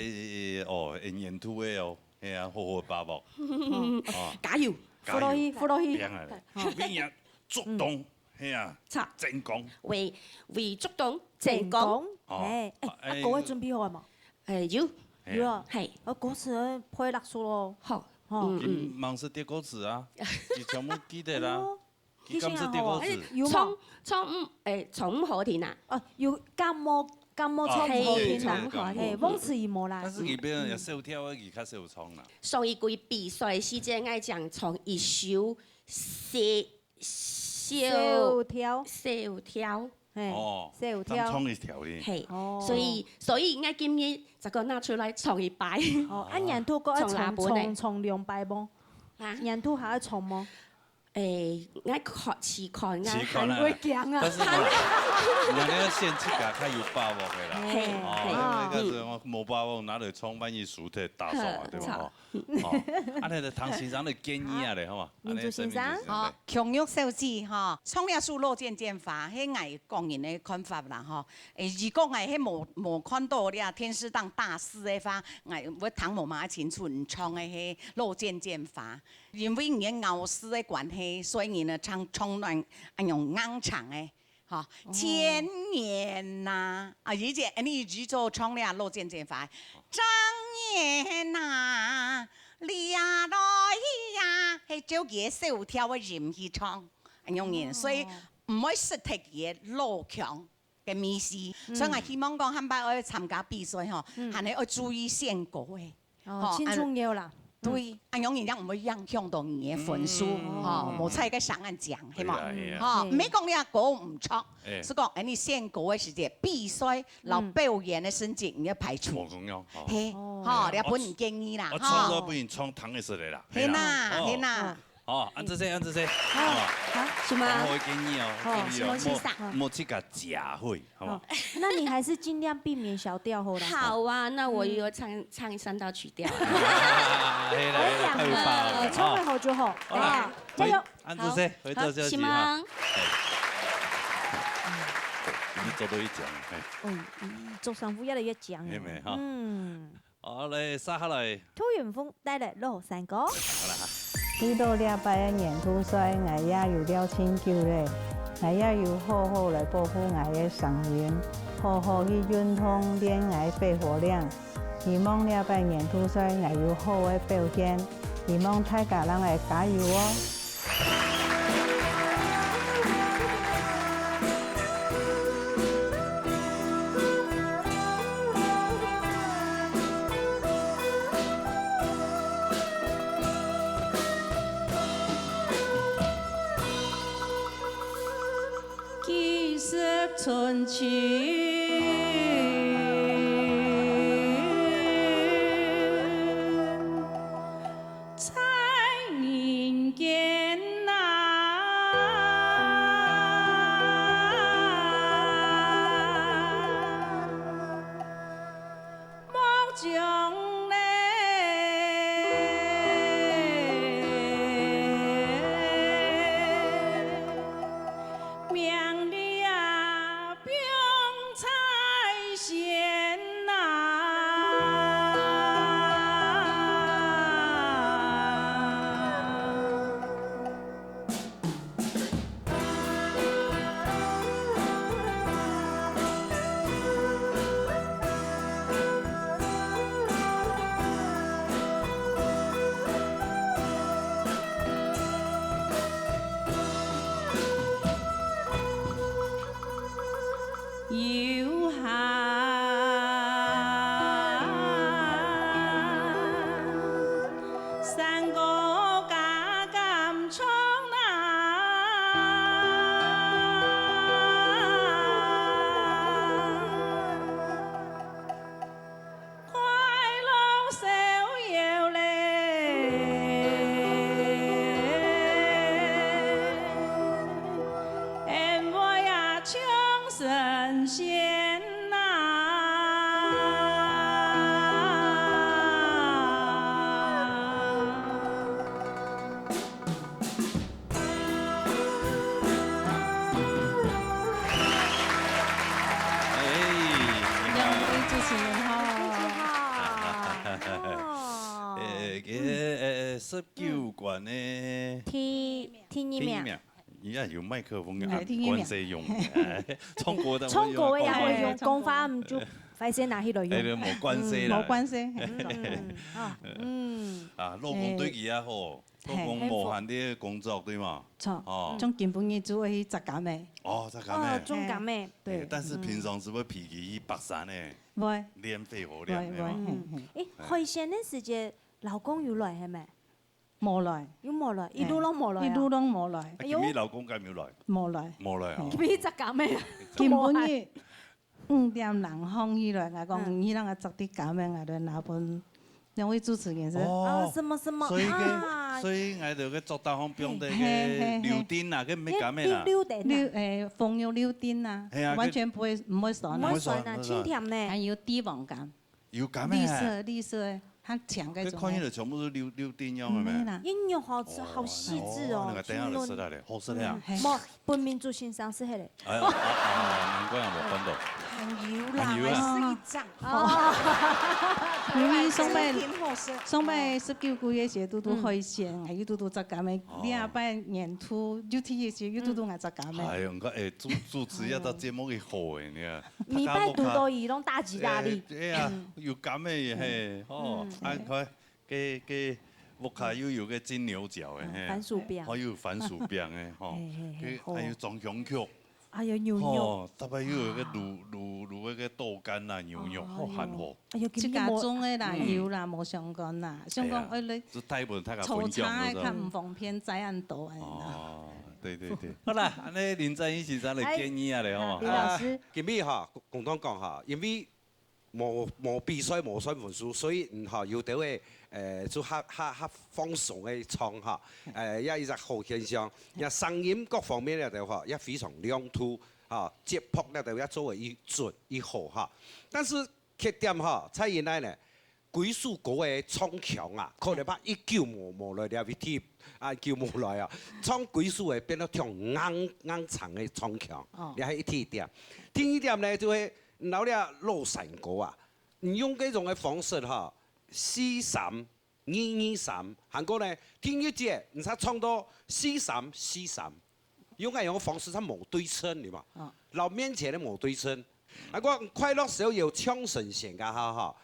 哦，會年度个哦，係啊，好好把握。哦。加油！加油！扶落去，扶落去。變啊，好。為啊，竹東，係啊，成功。為，為竹東成功。成功。哦。哎，哎，啊，哎。歌仔準備好了無？哎，有。係啊。有啊。係。啊，歌詞配落手咯。好。吼。嗯，嗯。佢毋使寫歌詞啊，佢全部記得啦。哦。 佢敢識寫歌詞？有無？唱，唱，嗯，哎，唱毋好聽啊。哦，有感冒，感冒唱毋好聽啊。哦，嘿，唱毋好聽。嘿，忘詞佢無啦。但是佢別人也小調啊，佢較少唱啦。上一季比賽時節，𠊎正唱一首小，小，小調。小調。嘿，哦，小調。正唱一條哩。嘿，哦。所以，所以應該今日再過拿出來唱一擺。哦，啊，年度歌愛唱，唱，唱兩擺無？啊？年度還愛唱無？ 哎，𠊎看，試看啊。試看啊。會驚啊。但是嘛，𠊎那個先自家較有把握个啦。嘿，哦，嘿。那個是無把握，拿來唱，萬一輸忒打爽啊，嗯。對吧？好。哦，哦。啊，那個唐先生的建議啊，嘞，好嘛？民主先生。啊，那個民主先生，好，瓊玉小姐哈，唱這首《落剪剪花》，係𠊎個人的看法啦，哈。哎，如果𠊎係無，無看到這電視當大師的話，𠊎會聽無嘛清楚你唱的係《落剪剪花》。 因為你个咬字个關係，所以你呢唱，唱恁恁樣硬唱个，吼。哦。千年呐，啊，而且，哎，你宇宙唱了落剪剪法，张年呐，你呀，来呀，係照佢个小調个音去唱，恁樣人，哦。所以毋會失忒佢个老腔。 个味緒。嗯。所以𠊎希望講，下擺愛參加比賽吼，嗯。還係愛注意選歌个。哦，吼，盡重要啦。嗯。對，恁樣人家毋會影響到你个分數，嗯。吼，嗯。無在該上岸講，係無？對啊，對啊。吼，嗯。毋係講你个歌毋錯，哎。係講，哎，你選歌个時節，比賽摎表演个成績，你愛排除。無共樣，吼。嘿，哦。吼，你愛分人建議啦，我，我唱歌吼。不能唱唐个式个啦，係啦，嘿啦。哦。係啦。嗯。 哦，恁仔細，恁仔細。哦，哦。好，什麼？好好建議哦，好，建議哦，什麼意思啊？莫，莫去甲假會，好嗎？哦，那你還是盡量避免小調好了。好啊，那我又要唱，嗯。唱三道曲調。哎呀，太會把握了，哦，唱得好就好，好啦，啊，加油。喂，恁仔細，好，回頭休息哈。好，希望。哎。你做到一講，哎。哦，嗯，做生活越來越講了。妹妹哈。嗯。 好，來，接下來。杜雲峰帶來老山歌。好啦。為著這擺个年度賽，𠊎也有尞盡久咧，𠊎也有好好來保護𠊎个聲音，好好去運動，練𠊎肺活量。希望這擺年度賽，𠊎有好个表現，希望大家摎𠊎加油哦！ 幾十春秋。 在人間啊，莫將來山歌加減唱啊，快樂逍遙嘞，恩愛啊像神仙。 哎，你好。两位主持人好。大家好。哦。呃，呃，十九关的第，第二名。第二名。 你也有麥克風啊，哎，第一名。關係用的，哎，唱歌的唱歌的也會用，哎。講話毋就壞勢拿起來用。哎，無關係啦。嗯，無關係，嘿，嗯，啊，嗯。啊，老公對佢也好，哎。老公無閒的工作，對嗎？著，哦。像今晡日就會去摘柑仔。哦，摘柑仔。哦，種柑仔。哎，對。哎，但是平常時會陪佢去爬山呢？嗯。會。練肺活量，會，會，對嗎？嘿，嘿。哎，海線的時節，老公有來係無？ 無來。又無來，哎，一路攏無來啊？一路攏無來。啊，哎喲。今日老公敢有來？無來。無來啊。嘿。今日摘柑仔啊？今晡日五點零䟘起來，𠊎講，嗯。你讓𠊎摘滴柑仔，𠊎來拿分兩位主持人食。哦。啊，什麼什麼啊？所以个，所以𠊎就个竹擔項放在个，嘿，嘿，嘿，嘿。柳丁啊，个咩柑仔啊？柳，柳丁啊。柳，哎，紅油柳丁啊，嘿啊，完全不會，毋會酸啊。毋會酸啊，毋會酸，毋會酸。清甜呢。還有帝王柑。 有柑仔。綠色，綠色的，較甜該種的。這看起來全部是柳，柳丁樣的咩？毋係啦。煙肉好吃，哦，好細緻哦，哦，那個等一下就食了咧，好食了啊。嗯，嘿。無，分民族先生食个咧。哎呀，啊，啊，難怪啊，無看到。還有啦，還有啦。還係一張。哦。因為上擺，真好食。上擺十九歲个時，堵堵海線，嗯。還有堵堵摘柑仔，哦。禮拜年初，六七个時，又堵堵𠊎摘柑仔。哎喲，你看，哎，主，主持要到節目去好哎，你看。 每擺堵到佢攏大吉大利。哎，對啊，嗯。有柑仔嘿，嗯。哦，嗯。啊，你看，該，該屋下又有个金牛角的，嗯，嘿。番薯餅。哦，又有番薯餅的，吼。嘿，嘿，嘿，該，還有裝香曲。哎喲，牛肉。哦，大概又有个滷，滷，滷那个豆乾啦，牛肉，哦，哦，還好。哎喲，今日無，自家種的啦，嗯。有啦，無相干啦。相干，哎呀，哎，你就帶分大家分享，炒茶的較毋方便，知恁多的啦。哦，對，對，對。好啦，恁呢林正英先生來建議啊，哎，咧，吼。啊，李老師。啊，今日哈， 公道講哈，因為無，無比賽，無算分數，所以，嗯，哈，有兜个，呃，就較，較，較放鬆个唱哈，呃，也一隻好現象，也聲音各方面了的話，也非常亮度，哈，節拍了的也做得一準一好哈。但是缺點哈，在於哪呢？ 歸首歌个唱腔啊，可能怕已久無，無來這位聽，啊，久無來啊，唱歸首个變到像硬，硬唱个唱腔，哦。這係一點。第二點呢，就係摎這老山歌啊，你用這種个方式哈，四三、二二三，還過呢，第一節你才唱到四三、四三， 用該種方式，佢無對稱，對嘛？哦。摎面前个無對稱。啊，講快樂逍遙唱神仙个哈，哈，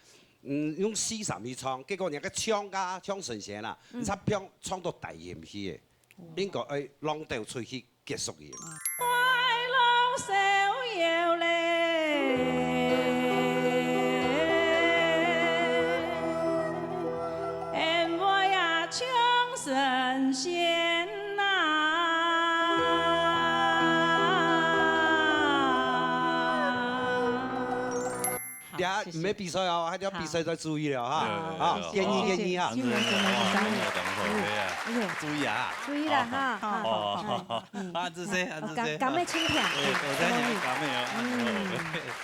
嗯，用四三去唱，結果人家唱个唱神仙啦，嗯。你才唱，唱到低音去个，哦。應該愛浪兜出去結束去。快樂逍遙嘞，恩愛啊像神仙 呀，毋係比賽哦，還愛比賽再注意了哈。好，謝謝。好，建議，建議哈。謝謝，謝謝，謝謝。哦，等一下，等一下，哎呀，哎喲。注意啊。注意了哈，好，好，好，好。好，好，好，好，這些，啊，這些。好，感，感冒清甜。哎，我在講感冒哦。嗯。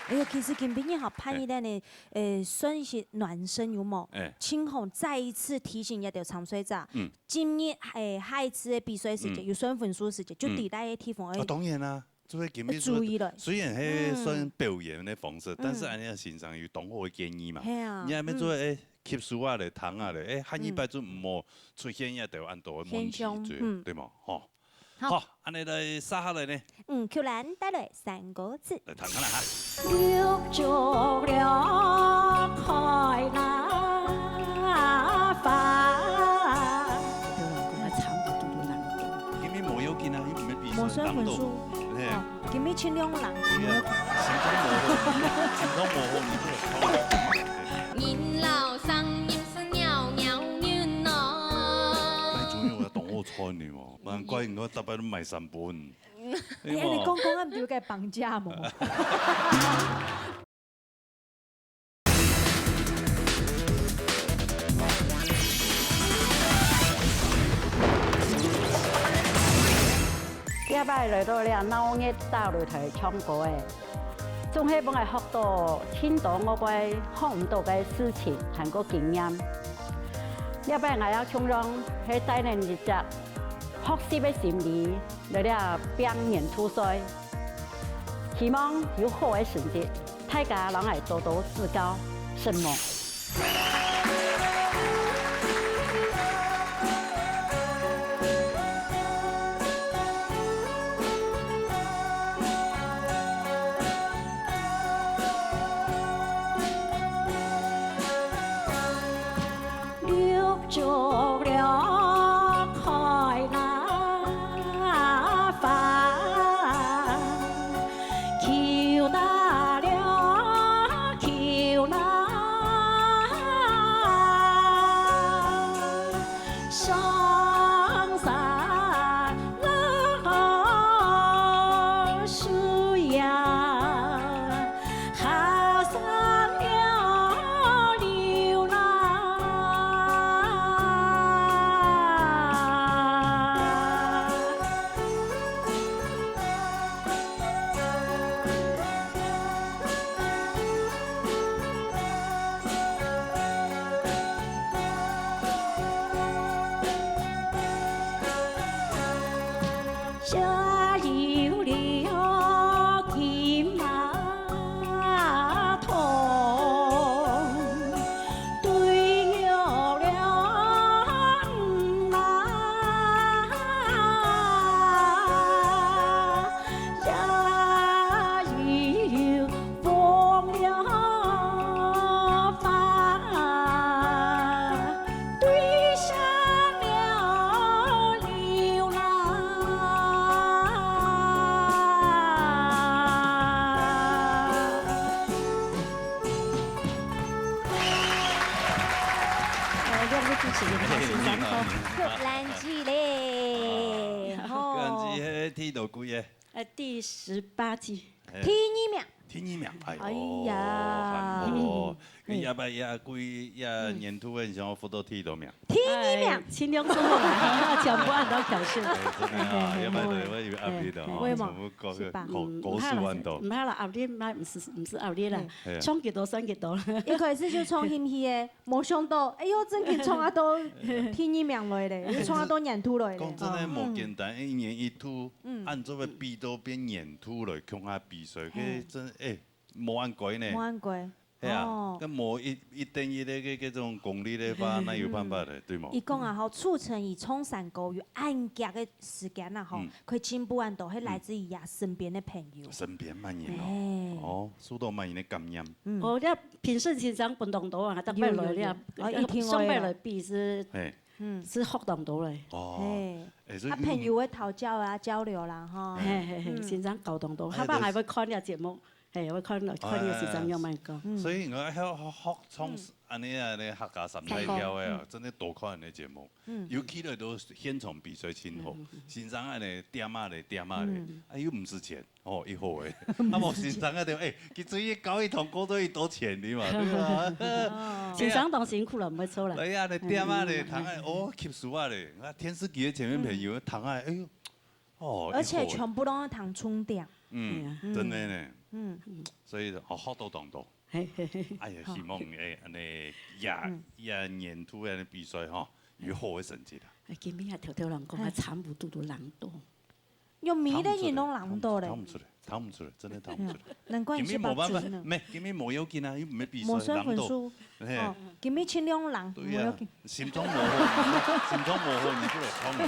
哎喲，其實今晡日哈，潘一丹呢，呃，算是暖身有無？哎。清風再一次提醒這兜參賽者，嗯。 今日，誒，下一次个比賽時節，嗯。有算分數時節，就嗯。佇該个地方，誒，啊，當然啦，就係今日愛注意了。雖然係算表演个方式，嗯。但是恁樣先生有當好个建議嘛。嗯。係啊，你還沒做，嗯。誒，吸收啊咧，聽啊咧，誒，下一擺就毋好出現一兜恁多个問題，嗯。現象，對，嗯。對嘛？吼。好。好，恁樣來，接下來呢？嗯，Q蘭帶來三個字。來聽看啦哈。 今日無要緊啊，又毋係比賽，無算分數。人都，嘿。哦，今日盡量人。對啊，心情無好，心情無好，你就唱。人老聲音是鳥鳥人哦。好呢哦，難怪你逐擺都賣三本。哎，你講講，啊，毋就該綁架無？ 這擺來到這鬧熱大舞台唱歌誒，總係分𠊎學到盡多𠊎會學毋到个事情還過經驗。這擺𠊎也共樣係帶等一隻學習个心理來這拚年度賽，希望有好个成績，大家摎𠊎多多指教，承蒙。 綠竹撩開那花，球打了球那，上山那樹呀。 下山了流浪。 加油了金马桶，对牛了马，加油 忘了花，对上了流浪。呃，两个主持人，开心上课。你好，你好。兰姐嘞，啊，吼。兰姐，迄个第多季个？呃，第十八季。 嘿。第二名。第二名，哎呦，哎呀。很好哦。嗯。哎，要不要也归也年度个，你想要获得第多名？第二名。哎，尽量做好啦，全部按照条件。哎，真的啊，嘿，嘿，要不然嘿，我以为阿弟的哦，嘿，嘿，全部高，是吧？高，嗯，高手万多。毋怕啦，毋怕啦，阿弟嘛，毋是，毋是阿弟啦，嘿。哎呀。唱几多算几多啦。一开始就唱兴起个， 無想到，哎喲，正經創啊到第二名來咧，又創啊到年度來咧。講真个，嗯。無簡單，一年一度，嗯。按做个比到變年度來共下比賽，嘿。該真，哎，無恁該呢。無恁該。係啊，哦。該無一，一等一个，个，个這種功力个話，哪有辦法个，對無？佢講啊，吼，促成佢唱山歌有恁遽个時間啊，吼，嗯。可以進步恁多，係來自於佢身邊个朋友。身邊麼人哦，哎。哦，受到麼人个感染。嗯。哦，這 評審先生分當多啊，逐擺來了，有，有，有。哦，一定會啊。上擺來比是，嘿。嗯。是學當多嘞。哦。嘿。哎，所以啊，朋友會討教啊，交流啦，吼。嘿，嘿，嘿，嗯。先生教當多，哎，下擺還會看這節目，嘿，會看，看這先生樣般講。嗯。所以𠊎還要學，學唱，嗯。恁呢，恁呢客家三大調个啊，嗯。真个多看恁呢節目。 嗯。尤其來到現場比賽真好，嗯，嗯，嗯。先生恁呢點啊咧，點啊咧，嗯。啊，又毋使錢，哦，又好誒。啊，無先生啊，對，哎，佢最近教一堂課都要多錢的嘛，對吧？哦。先生當辛苦了，沒錯了。哎呀，你點啊咧，嗯，嗯，嗯，彈啊，嗯。哦，吸收啊咧，啊，電視機个前面朋友，嗯。彈啊，哎喲，哦，而且又好誒。全部都要彈重點。嗯，對啊。真的呢。嗯。所以，哦，學到當多。 嘿，嘿，嘿。哎呀，好。希望，哎，恁呢，也，嗯。也年度个比賽吼，有好个成績啦。哎，今晡日還偷偷人講，哎。啊，差不多都人多。有每个人攏人多咧。聽毋出來，聽毋出來，真个聽毋出來。哎呀，難怪你是白紙呢。今晡日無辦法，無，今晡日無要緊啊，又毋係比賽，無算分數。人多。嘿。哦，今晡日盡量人，對啊，無要緊。心臟無好，心臟無好，你就來唱了。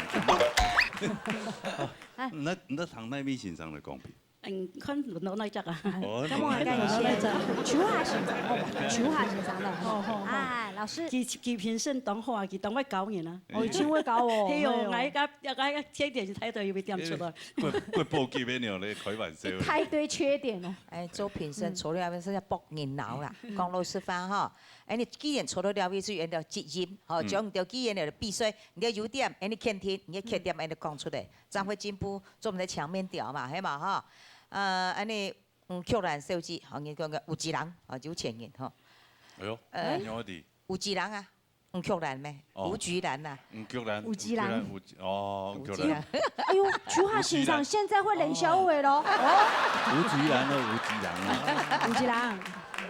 哎。你，你聽哪位先生來講評？ 嗯，看輪到哪隻啊？哦，感覺應該係秋夏先生，好無？秋夏先生了。好，好，好。哎，老師。佢，佢評審當好啊，佢當會教人啊。哦，佢真會教哦。係哦，哎喲。𠊎个，𠊎个缺點太多，又被點出來。國，國寶級个了咧，開玩笑。一大堆缺點哦。哎，做評審，嗯。除了係要博人腦啦，嗯。講老實話吼，恁呢既然坐到這位，就用到即興，吼，嗯。將你个既然个比賽，你个優點，恁呢肯定，你个缺點，嗯。恁呢講出來，正會進步，做毋得牆面調嘛，係嘛，吼。呃，恁呢，嗯，玉蘭小姐，吼，你講个有錢人，吼，有錢人，吼。哎喲，呃，你好的。有錢人啊，吳玉蘭咩？哦。吳菊蘭啊。吳玉蘭，吳菊蘭。吳菊蘭，吳菊，哦，吳菊蘭。吳菊蘭。哎喲，菊花先生現在會冷笑話咯。哦。吳菊蘭咯，吳菊蘭啊。吳菊蘭。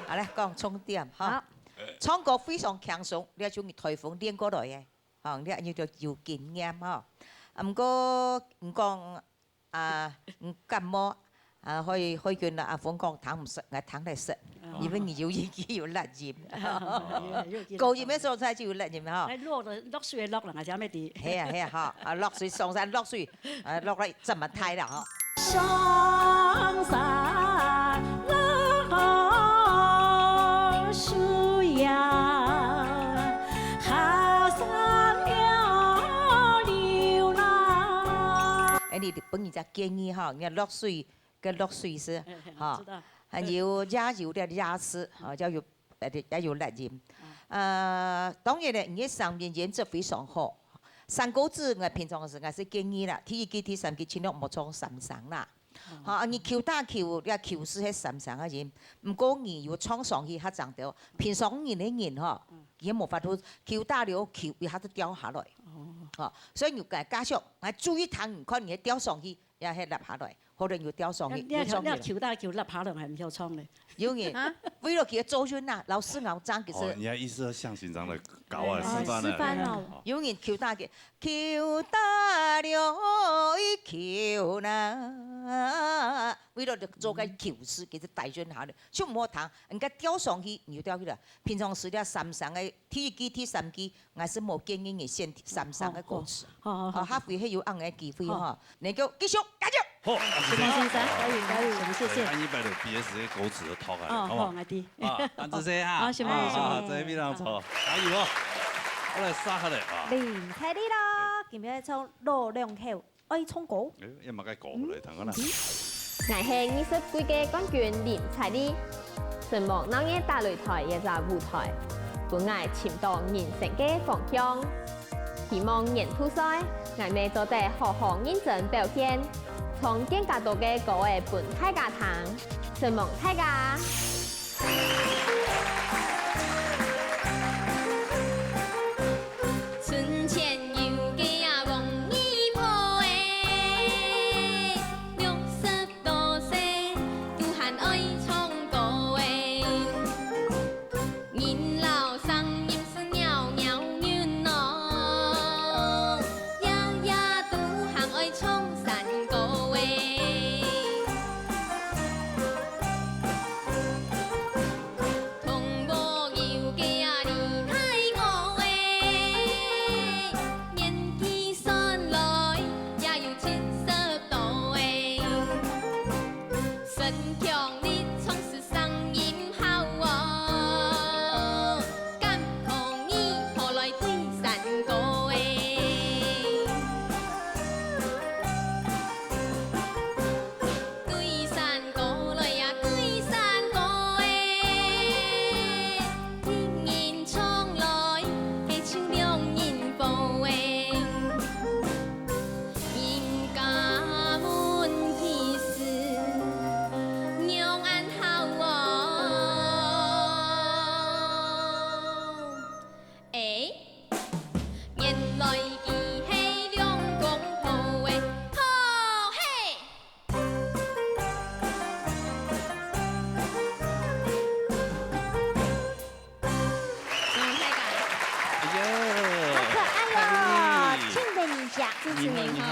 好，來講重點，吼。好。 唱歌非常輕鬆，這就係台風練過來个，吼，這你就有經驗吼。啊，毋過你講啊，你感冒啊，可以可以跟阿峰講，聽毋識，𠊎聽得識，哦。因為你有一句有辣音，哦，有，有，有。高音个所在就有辣音吼。哎，落了，落水个落了，𠊎才會知。係啊，係啊，吼，啊，落水，上山落水， 呃，落來這麼大了吼。上山落水呀，下山了流浪。哎，你分人家建議吼，你看落水跟落水是，哎，哎，吼，知道。還有也有个也是，吼，也有 呃，也有辣音。嗯。呃，當然咧，你个聲音音質非常好。山歌子，𠊎平常時𠊎係建議啦，第一句、第三句盡量莫唱三聲啦。哦。吼，啊，你Q大Q，這Q係三聲个音，毋過你有唱上去較正調。平常人个人吼，嗯。佢無法度Q大了Q，佢還係調下來。哦。吼，所以你加，加上，𠊎注意聽，你看你个調上去， 也係落下來，可能有調上去，你，你，有唱起來。你Q大Q落下來還毋曉唱咧。有人，啊？為了佢个做運啊，老師𠊎爭其實。哦，你个意思係向先生來教啊，哎，示範啊。示範哦。哦。有人Q大，Q大了，Q啦，為了做个Q字，其實帶運下來，就毋好聽，人家調上去，你就調起來。平常時了三聲个，第一句、第三句， 𠊎係無建議你選三聲个歌詞。好，好，好，好。哦，下回係有恁个機會吼。好。你就繼續加油。好，阿志先生。先生，加油，加油，謝謝。哎，下一擺就B S个歌詞就讀下來，哦，好不好？好，𠊎知。啊，阿志先生哈。好，先生，啊，先生。啊，這非常好，加油哦。好來，續下來啊。林采莉咯，今日唱老兩口。 愛唱歌。哎，也嘛該歌來聽看啦。嗯。𠊎係二十季个冠軍林采莉，承蒙鬧熱打擂台這隻舞台，分𠊎尋到人生个方向。希望年度賽，𠊎乜做得好好認真表現，唱更加多个歌仔分大家聽。承蒙大家！ 哎呀，好可愛哦，哎。親等一下。你好，你好，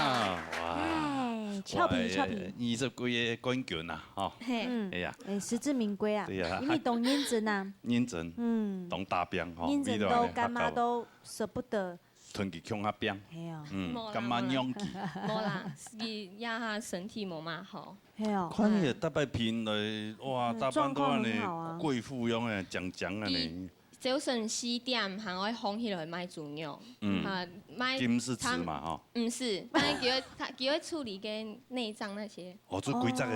哇。哎，俏皮，哇，俏皮。二十季个冠軍啊，吼。嘿。嗯，哎呀。哎，實至名歸啊，對呀。因為當認真啊。認真，嗯。當打拚吼，認真到乾媽都捨不得。 同佢共下拚。係哦。嗯，無啦，乾媽養佢。無啦，佢這下身體無麼好。係哦。看佢逐擺片來，哇，嗯，打扮到恁呢，狀況很好啊。貴婦樣誒，靚靚恁呢。佢朝晨四點還愛䟘起來賣豬肉，嗯。啊，賣，金是指嘛，吼。毋係，但係佢會，佢，佢會處理个內臟那些。哦，就規隻个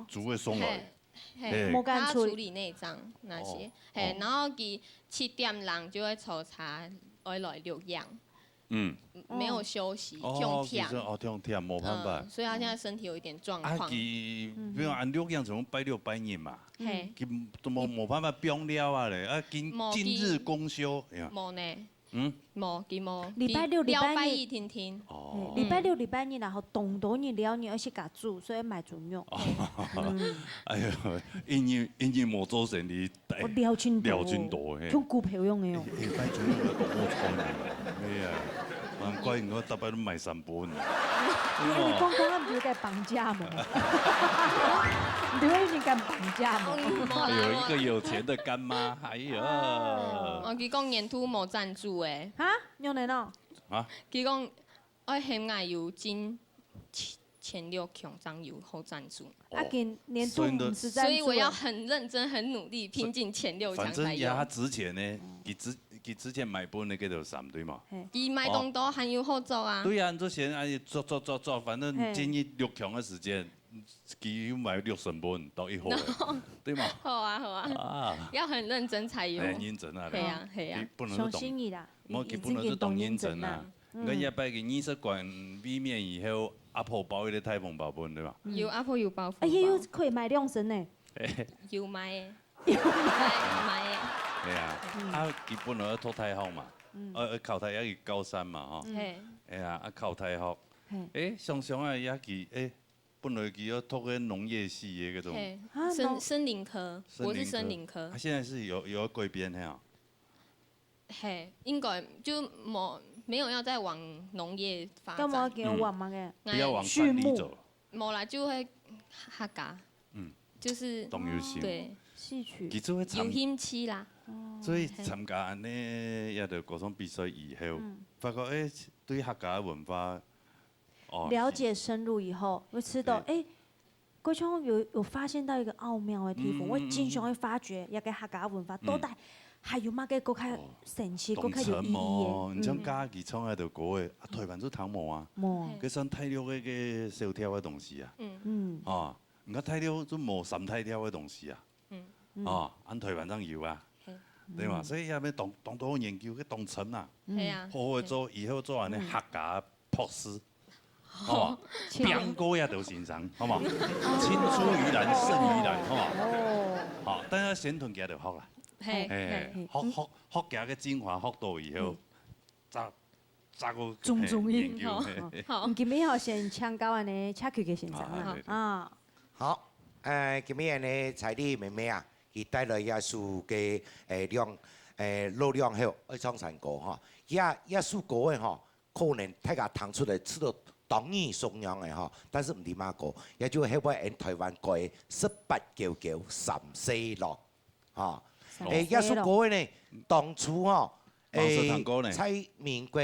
豬會送來。哦。嘿。嘿，無敢出去。他處理內臟那些，哦，嘿，哦。然後佢七點零就會坐車，愛來錄影，嗯。沒有休息，哦，痛痛。其實，哦，痛痛，無辦法。嗯，所以他現在身體有一點狀況。啊，佢，嗯。比如按錄影，全部拜六拜日嘛，嘿。佢都無，無辦法放尞啊咧，啊，今，無，今日公休，哎呀。無呢。 嗯？無，佢無。禮拜六、佢禮拜日。禮拜一定定。哦。嗯，禮拜六、禮拜日，然後當多人了，你愛自家煮，所以買豬肉。哦。嗯。哎呀，一日，一日無做生理，哎，我了真多，了真多，嘿。像股票樣的哦。哎，哎，買豬肉都無賺的，哎呀，難怪你看逐擺都賣三本。因為你講講，他們就在綁架嘛。你會有點敢綁架嘛？哦，你無啦，有一個有錢的乾媽，哎呀。哦，佢講年度無贊助誒。哈？ 仰般哦？啊？佢講，愛喊𠊎有進前，前六強正有好贊助。哦。啊，今年度所以呢，毋使贊助啊。所以我要很認真、很努力，拼進前六強才有。反正也他之前呢，嗯。佢之，佢之前買本那個就三對嘛。嘿。佢買當多，哦。還有好做啊。對啊，你之前哎做做做做，反正嘿。進入六強的時間， 佢有買六成本到一號了，然後對嘛？好啊，好啊。啊。要很認真才有。哎，認真啊，嘿啊，嘿啊。你不能是當，相信你啦，無，你，你不能是當認真啊。你已經當認真啦。嗯。你看，一擺个二十關衛冕以後，阿婆包一個大紅包分，對吧？嗯。有，阿婆有包紅包。哎呀，又可以買兩身呢。哎。有買欸。有買。買，買欸。哎呀，嗯。啊，佢本來要讀大學嘛，嗯。呃，考大學，要高三嘛，吼。嗯。嘿。哎呀，啊，考大學，嘿。哎，想想啊，也佢，哎， 本來佢要讀个農業系个該種。嘿，啊，森，農，森林科，森林科。我是森林科。他現在是有，有要改變，嘿啊。嘿，應該就無，沒有要再往農業發展。幹嘛給我往那個，嗯。不要往山裡走。畜牧。無啦，就會客家。嗯。就是，當有心。對。戲曲。佢就會參，有興趣啦。哦。所以參加恁呢，也就各種比賽以後，嗯。發覺，哎，對客家文化 哦，了解深入以後，會知道，對。哎，好像有，有發現到一個奧妙的地方，嗯，嗯，嗯，嗯。我經常會發覺，這個客家文化到底還有麼个更加神奇、哦。更加有意義的？當深哦，你像，嗯。家己唱該條歌誒，啊，台灣就聽無啊。無。嘿。該算大陸个，个小調个東西啊。嗯。嗯。啊，你看大陸就無三大調个東西啊。 嗯。哦，恁台灣正有啊，嘿。對嘛？嗯。所以也愛當，當多研究，去當深啊。嗯。係啊。好好做，以後做恁呢客家博士。哦。哦，強。拚過也得先生，好無？青出於藍勝於藍，好無？哦。好，但是先同佢兜學啦。嘿，嘿，嘿，嘿。學，學，學佢个精華，學到以後，嗯。再 再過，重重音，嘿，研究，吼。嘿。好。你今日吼先請教恁呢，社區个先生啦，啊，對，對。啊。好，呃，今日呢，彩麗妹妹啊，佢帶來一首个，呃，兩，呃，老兩口愛唱山歌吼。這，這首歌个吼，可能大家聽出來，知道當耳熟能詳个吼，但是毋知麼歌，也就後尾𠊎台灣改个十八九九三世郎。 吼。三世郎。欸，這首歌呢，當初吼，網上唱歌呢。欸，在民國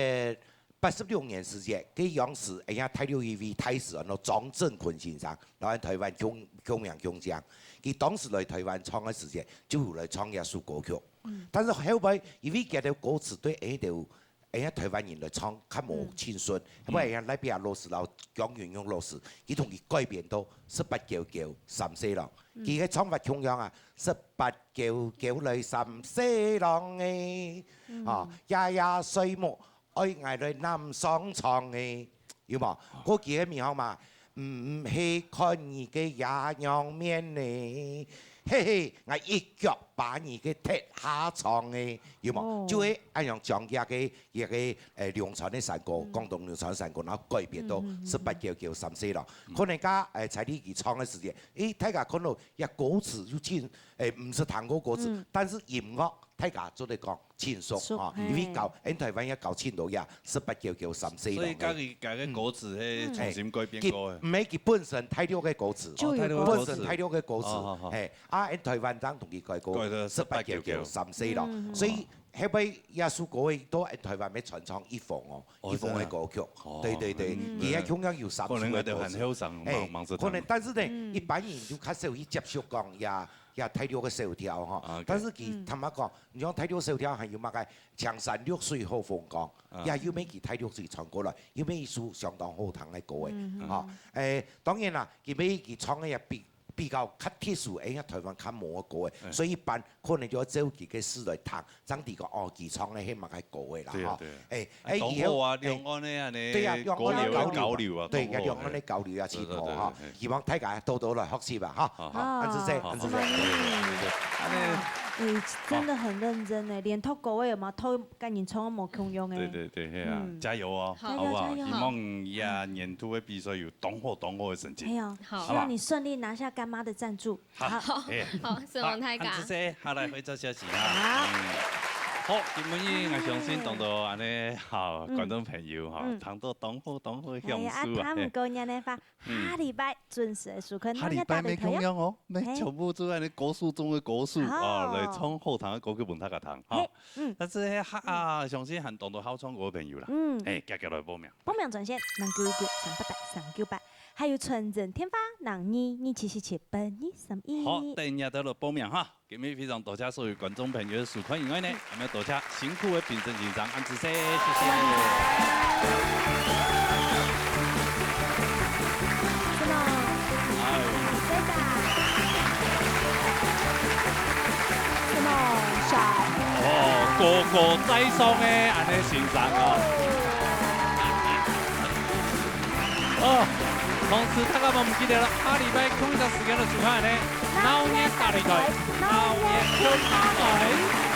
八十六年時節，該央時，哎呀，大陸一位大使，安到張振坤先生，然後台灣共，共樣共樣，佢當時來台灣唱个時節，就有來唱這首歌曲。嗯。但是後尾，因為佢个歌詞對𠊎兜 哎呀，台灣人來唱較無親順，嗯。後尾哎呀，賴比亞老師摎江雲勇老師，佢同佢改編到十八九九三世郎。嗯。佢个唱法共樣啊，十八九九來三世郎欸，嗯。啊，夜夜睡目愛𠊎來攬上床欸，有無？哦。過去个名號嘛， 毋，毋係看你个野樣面呢，嘿嘿，𠊎一腳把你个踢下床欸，有無？哦。就係恁樣將佢个，佢个，呃，農村个山歌，嗯。廣東農村山歌，然後改編到嗯，嗯，嗯，嗯。十八九九三世郎。嗯。可能該，呃，在你佢唱个時節，欸，大家看到這歌詞又真，呃，毋識聽過歌詞，嗯。但是音樂大家做得講 親熟，熟，吼，嘿。因為教，𠊎台灣也教親多呀，十八九九三世郎。所以家己改个歌詞，嘿，嗯。重新改編過个。嘿，佢，毋係佢本身大陸个歌詞，就有歌詞。哦，大陸个歌詞。本身大陸个歌詞，哦，好，好。嘿，啊，𠊎台灣正同佢改過，改个十八九九三世郎。嗯。所以，後尾這首歌个，到𠊎台灣愛傳唱一封哦，哦，一封个歌曲。真的啊？哦，對，對，對，嗯。佢也共樣有三首个歌詞。可能𠊎兜還後生，嘿，忙，忙著聽。可能，但是呢，嗯。一般人就較少去接觸講呀， 也大陸个小調吼。啊，OK。但是佢，嗯。坦白講，你像大陸小調還有麼个青山綠水好風光，啊。也有乜佢大陸水傳過來，有乜一首相當好聽个歌誒，嗯，吼。嗯。誒，當然啦，佢乜佢唱个也比，比較較特殊，哎呀，台灣較無个歌个，嗯。所以一般可能就愛照佢个字來聽，正知講哦，佢唱个係麼个歌个啦，對啊，吼。對啊。哎，哎，當好啊，以後，哎，兩岸个恁呢，對啊，兩岸个交流，交流啊，對，當好，兩岸个交流啊，哎。真好哈，對，對，對，對。希望大家多多來學習吧，哈。好，好。好，恁仔細，好，恁仔細。好，好，好。恁呢，你真的很認真呢，連讀歌个有無？讀 跟人唱無共樣欸。對，對，對，係啊，嗯。加油哦，好。加油，好不好？加油。希望這年度个比賽有當好、當好个成績。哎呀，好。希望你順利拿下乾媽的贊助。好。好，好。哎。好，承蒙大家。啊，恁仔細，下來會做消息啊。好。嗯。好，今晡日𠊎相信當多恁呢，好，嗯。觀眾朋友哈，嗯。聽到當好、當好个享受啊。哎呀，啊，聽毋過恁呢話， 嗯。下禮拜準時个收看，下禮拜乜共樣哦，乜全部都係恁呢歌手中个歌手，好。哦，來唱好聽个歌曲分大家聽，哈。嘿，嗯。但是呢，哈，啊，相信還當多好唱歌个朋友啦。嗯。哎，遽遽來報名。報名專線：零九一九三八八三九八，還有傳真電話：零二二七四七八二三一。好，等一下就來報名哈。 今日非常多謝所有觀眾朋友个收看以外呢，嗯。還愛多謝辛苦个評審先生，恁仔細，謝謝。什麼？哎。誰打？什麼？小。哦，高高在上个恁呢先生啊。哦。 哦，同時大家莫毋記得了，下禮拜同一隻時間來收看呢，鬧熱大擂台，鬧熱大擂台。